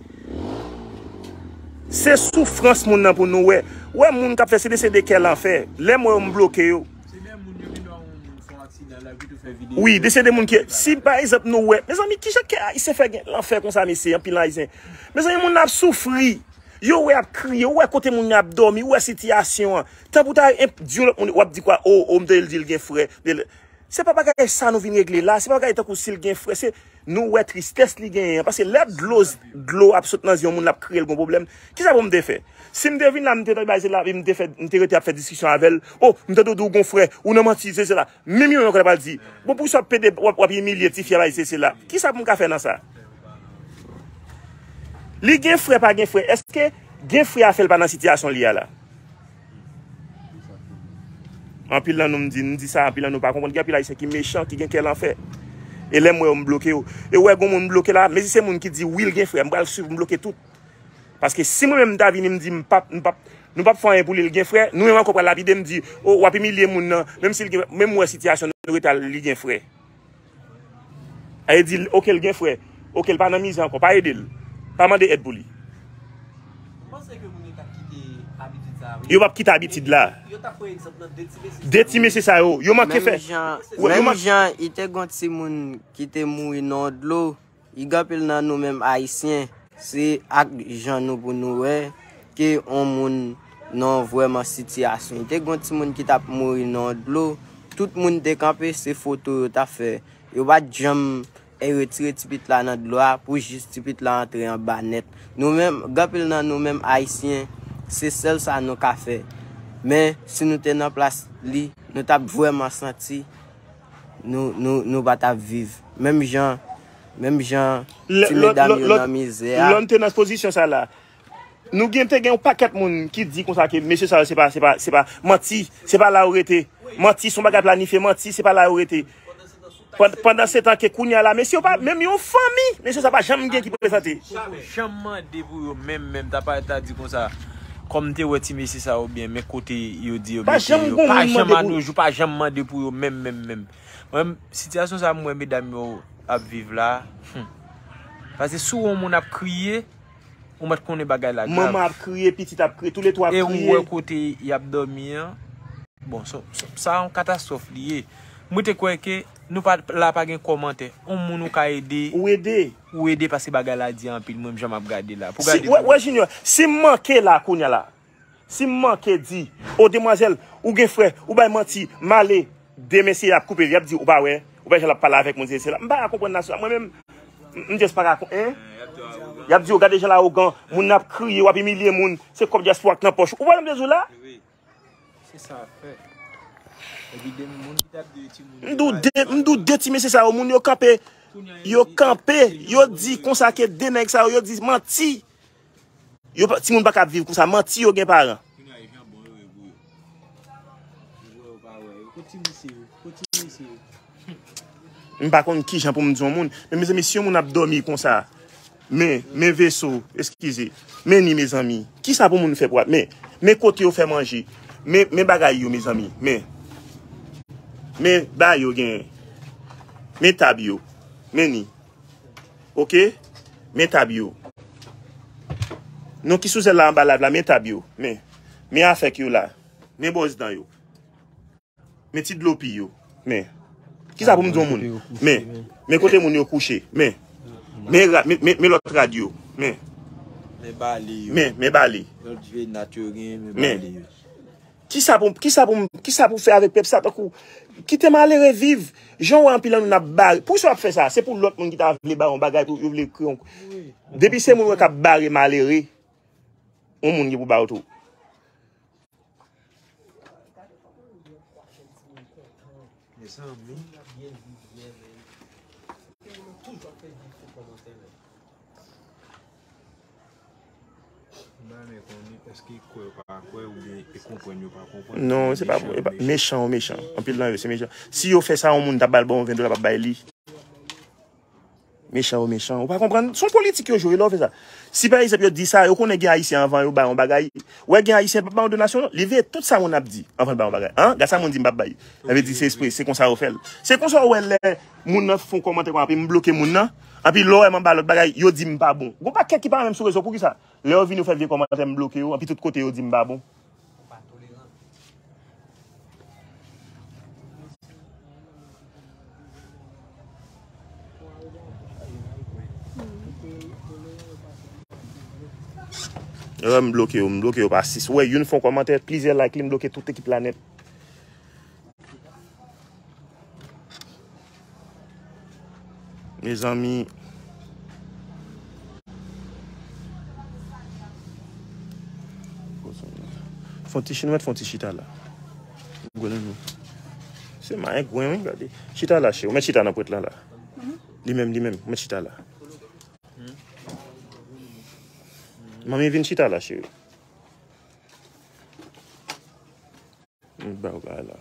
Se soufrans moun nan pou nou wè. Wè moun k ap fè se desede kè lanfè. Lè m wè yo m bloke yo. Se de moun yo gen dwa yon moun fè yon aksidan la ki tou fè videyo. Wi, desede moun ki, si pa egzanp nou wè, mezanmi, kijan kè ayisyen fè gen lanfè konsa, mesye, anpil ayisyen. Mezanmi, moun nan ap soufri. Yo wè ap kriye, ou wè kote moun nan ap dòmi, ou wè sitiyasyon an. Tan pou ta di yon lòt moun, w ap di kwa, o, o, m tande l di l gen frè. Se pa bagay sa nou vin regle la, se pa bagay tankou si l gen frè, se nou wè tristès li genyen an. Paske lè dlo, dlo ap sot nan zye yon moun, l ap kriye, l gon pwoblèm. Kisa pou m te fè? Si m te vin la, m te tande bay se la, epi m te fè, m te rete ap fè diskisyon avè l. O, m tande w di w gon frè, ou nan manti, se, se la. Menm yo menm ankò ta pral di, bon, poukisa w ap pede, w ap, w ap imilye tifi a bay se, se la? Kisa pou m ka fè nan sa? Li gen frè, pa gen frè. Èske gen frè a fè l pa nan sitiyasyon li a la? Anpil nan nou, m di, m di sa, anpil nan nou pa konprann. Gen anpil ayisyen ki mechan, ki gen kè lanfè. E lè m wè yo, m bloke yo. E w wè gon moun m bloke la, men si se moun ki di wi l gen frè, m pral swiv, m bloke tout. Paske si mwen menm m ta vini, m di m p ap, m p ap, nou p ap fè anyen pou li, l gen frè, nou menm ankò pral lapide, m di, o, w ap imilye moun nan, menm si l gen, menm m wè sitiyasyon nou rete a, li gen frè. A, e di, oke, l gen frè. Oke, l pa nan mizè ankò. Pa ede l. Pa mande èd pou li. M panse ke moun yo t ap kite abitid sa a, wi. Yo p ap kite abitid la. Yo t ap pran egzanp nan de ti mesye sa yo. De ti mesye sa yo. Yo manke fè. Menm jan, menm jan, i te gon timoun ki te mouri nan dlo. I gen anpil nan nou menm Ayisyen. Se ak jan nou pou nou wè ke yon moun nan vrèman sitiyasyon. Te gon timoun ki t ap mouri nan dlo. Tout moun te kanpe, se foto yo t ap fè. Yo pa t janm e retire ti pit la nan dlo a pou jis ti pit la antre anba nèt. Nou menm, gen anpil nan nou menm Ayisyen, se sèl sa nou ka fè. Men, si nou te nan plas li, nou t ap vrèman santi nou, nou, nou pa t ap viv. Menm jan, menm jan ti medam yo nan mizè a. Lè n te nan pozisyon sa la, nou gen, te gen yon pakèt moun ki di konsa ke mesye sa yo se pa, se pa, se pa manti, se pa la yo rete. Manti, se yon bagay planifye, manti, se pa la yo rete. Pandan, pandan se tan ke kounye a la, mesye yo pa, menm yon fanmi, mesye sa pa janm gen ki prezante. Pa janm mande pou yo menm, menm, ta pa, ta di konsa, kòm te wè ti mesye sa yo byen, men kote yo di yo mete yo. Pa janm a nou jou, pa janm mande pou yo menm, menm, menm. Mwen, sitiyasyon sa mwen medam yo ap viv la, hmm. Paske si w wè yon moun ap kriye, ou mèt konnen bagay la grav. Manman ap kriye, pitit ap kriye, toulètou ap kriye. E ou wè kote y ap dòmi an. Bon, sa, sa, sa yon katastwòf li ye. Mwen te kwè ke nou pa, la pa gen kòmantè. Yon moun ou ka ede. Ou ede. Ou ede paske bagay la di anpil, mwen menm jan m ap gade la. Pou gade. Wè, wè, Junior, si m manke la, kounye a la, si m manke di, o demwazèl, ou gen frè, ou bay manti, m ale, demen se y ap koupe, y ap di, ou pa wè, ou pa wè jan l ap pale avèk moun, se, se la. M pa ka konprann nasyon, mwen menm, m, m just pa ka kon-, en? Y ap di, o gade jan l awogan, moun nan ap kriye, w ap imilye moun, se kòb dyaspora k nan pòch ou. Ou wè sa m te di w la? Se sa fè. Epi de moun ki t ap de timoun. M di w de, m di w de ti mesye sa yo, moun yo kanpe, yo kanpe, yo di konsa ke de nèg sa yo, yo di manti. Yo pa, timoun pa ka ap viv konsa, manti yo gen paran. Kounye a, e jan bon yo ye pou yo. Yo wè yo pa wè yo. Kot ti mesye yo? M pa konn kijan pou m di yon moun. Men, mezanmi, si yon moun ap dòmi konsa, men, men veso, eskize, men ni, mezanmi. Kisa pou moun fè pou, men, men kote yo fè manje. Men, men bagay yo, mezanmi. Men, men bagay yo genyen. Men tab yo. Men ni. Oke? Men tab yo. Nou ki sou zèl la anba live la, men tab yo. Men, men afèk yo la. Men bòz dan yo. Men ti dlo pi yo. Men. Kisa pou m di yon moun? Men. Men kote moun yo kouche. Men. Men, ra- men, men, men lòt rad yo. Men. Men bale yo. Men, men bale. Lòt vye nat yo gen, men Men. bale yo. Kisa pou, kisa pou, kisa pou fè avèk pèp sa tankou kite malere viv. Jan w wè anpil nan nou n ap bare. Poukisa w ap fè sa? Se pou lòt moun ki ta vle ba yon bagay, pou yo vle kre yon. Depi se moun wè k ap bare malere, yon moun gen pou ba yo tou. Mezanmi. M ta renmen konnen èske kwè yo pa kwè oubyen e konprann yo pa konprann. Non, se pa mechan, mechan. Anpil nan yo se mechan. Si yo fè sa yon moun ta ba l bon ven dola, pa bay li. Mechan yo mechan. Ou pa konprann? Se yon politik yo jwe lè yo fè sa. Si pa egzanp yo di sa, yo konnen gen Ayisyen anvan yo bay yon bagay. Wè gen Ayisyen pa bay yon donasyon non. Li veye tout sa moun ap di anvan l bay yon bagay. An? Gad sa moun di m p ap bay. Sa vle di se espre, se konsa yo fè l. Se konsa w wè lè moun nan fè yon kòmantè konsa, epi m bloke moun nan. Epi lè w wè m anba lòt bagay, yo di m pa bon. Gon pakèt ki pa renmen m sou rezo, poukisa? Lè yo vin yo fè vye kòmantè, m bloke yo, epi tout kote yo di m pa bon. Yo, m bloke yo, m bloke yo pa sis. Ou wè, youn fè yon kòmantè, plizyè like li, m bloke tout ekip la nèt. Mezanmi. Fon ti chi, nou mèt fon ti chita la. Gwen nou. Se mayen gwen, wi, gade. Chita la, cheri. Ou mèt chita nan pwent lan la. Li menm, li menm. Ou mèt chita la. Manmi vin chita la, cheri. M ba w bagay la.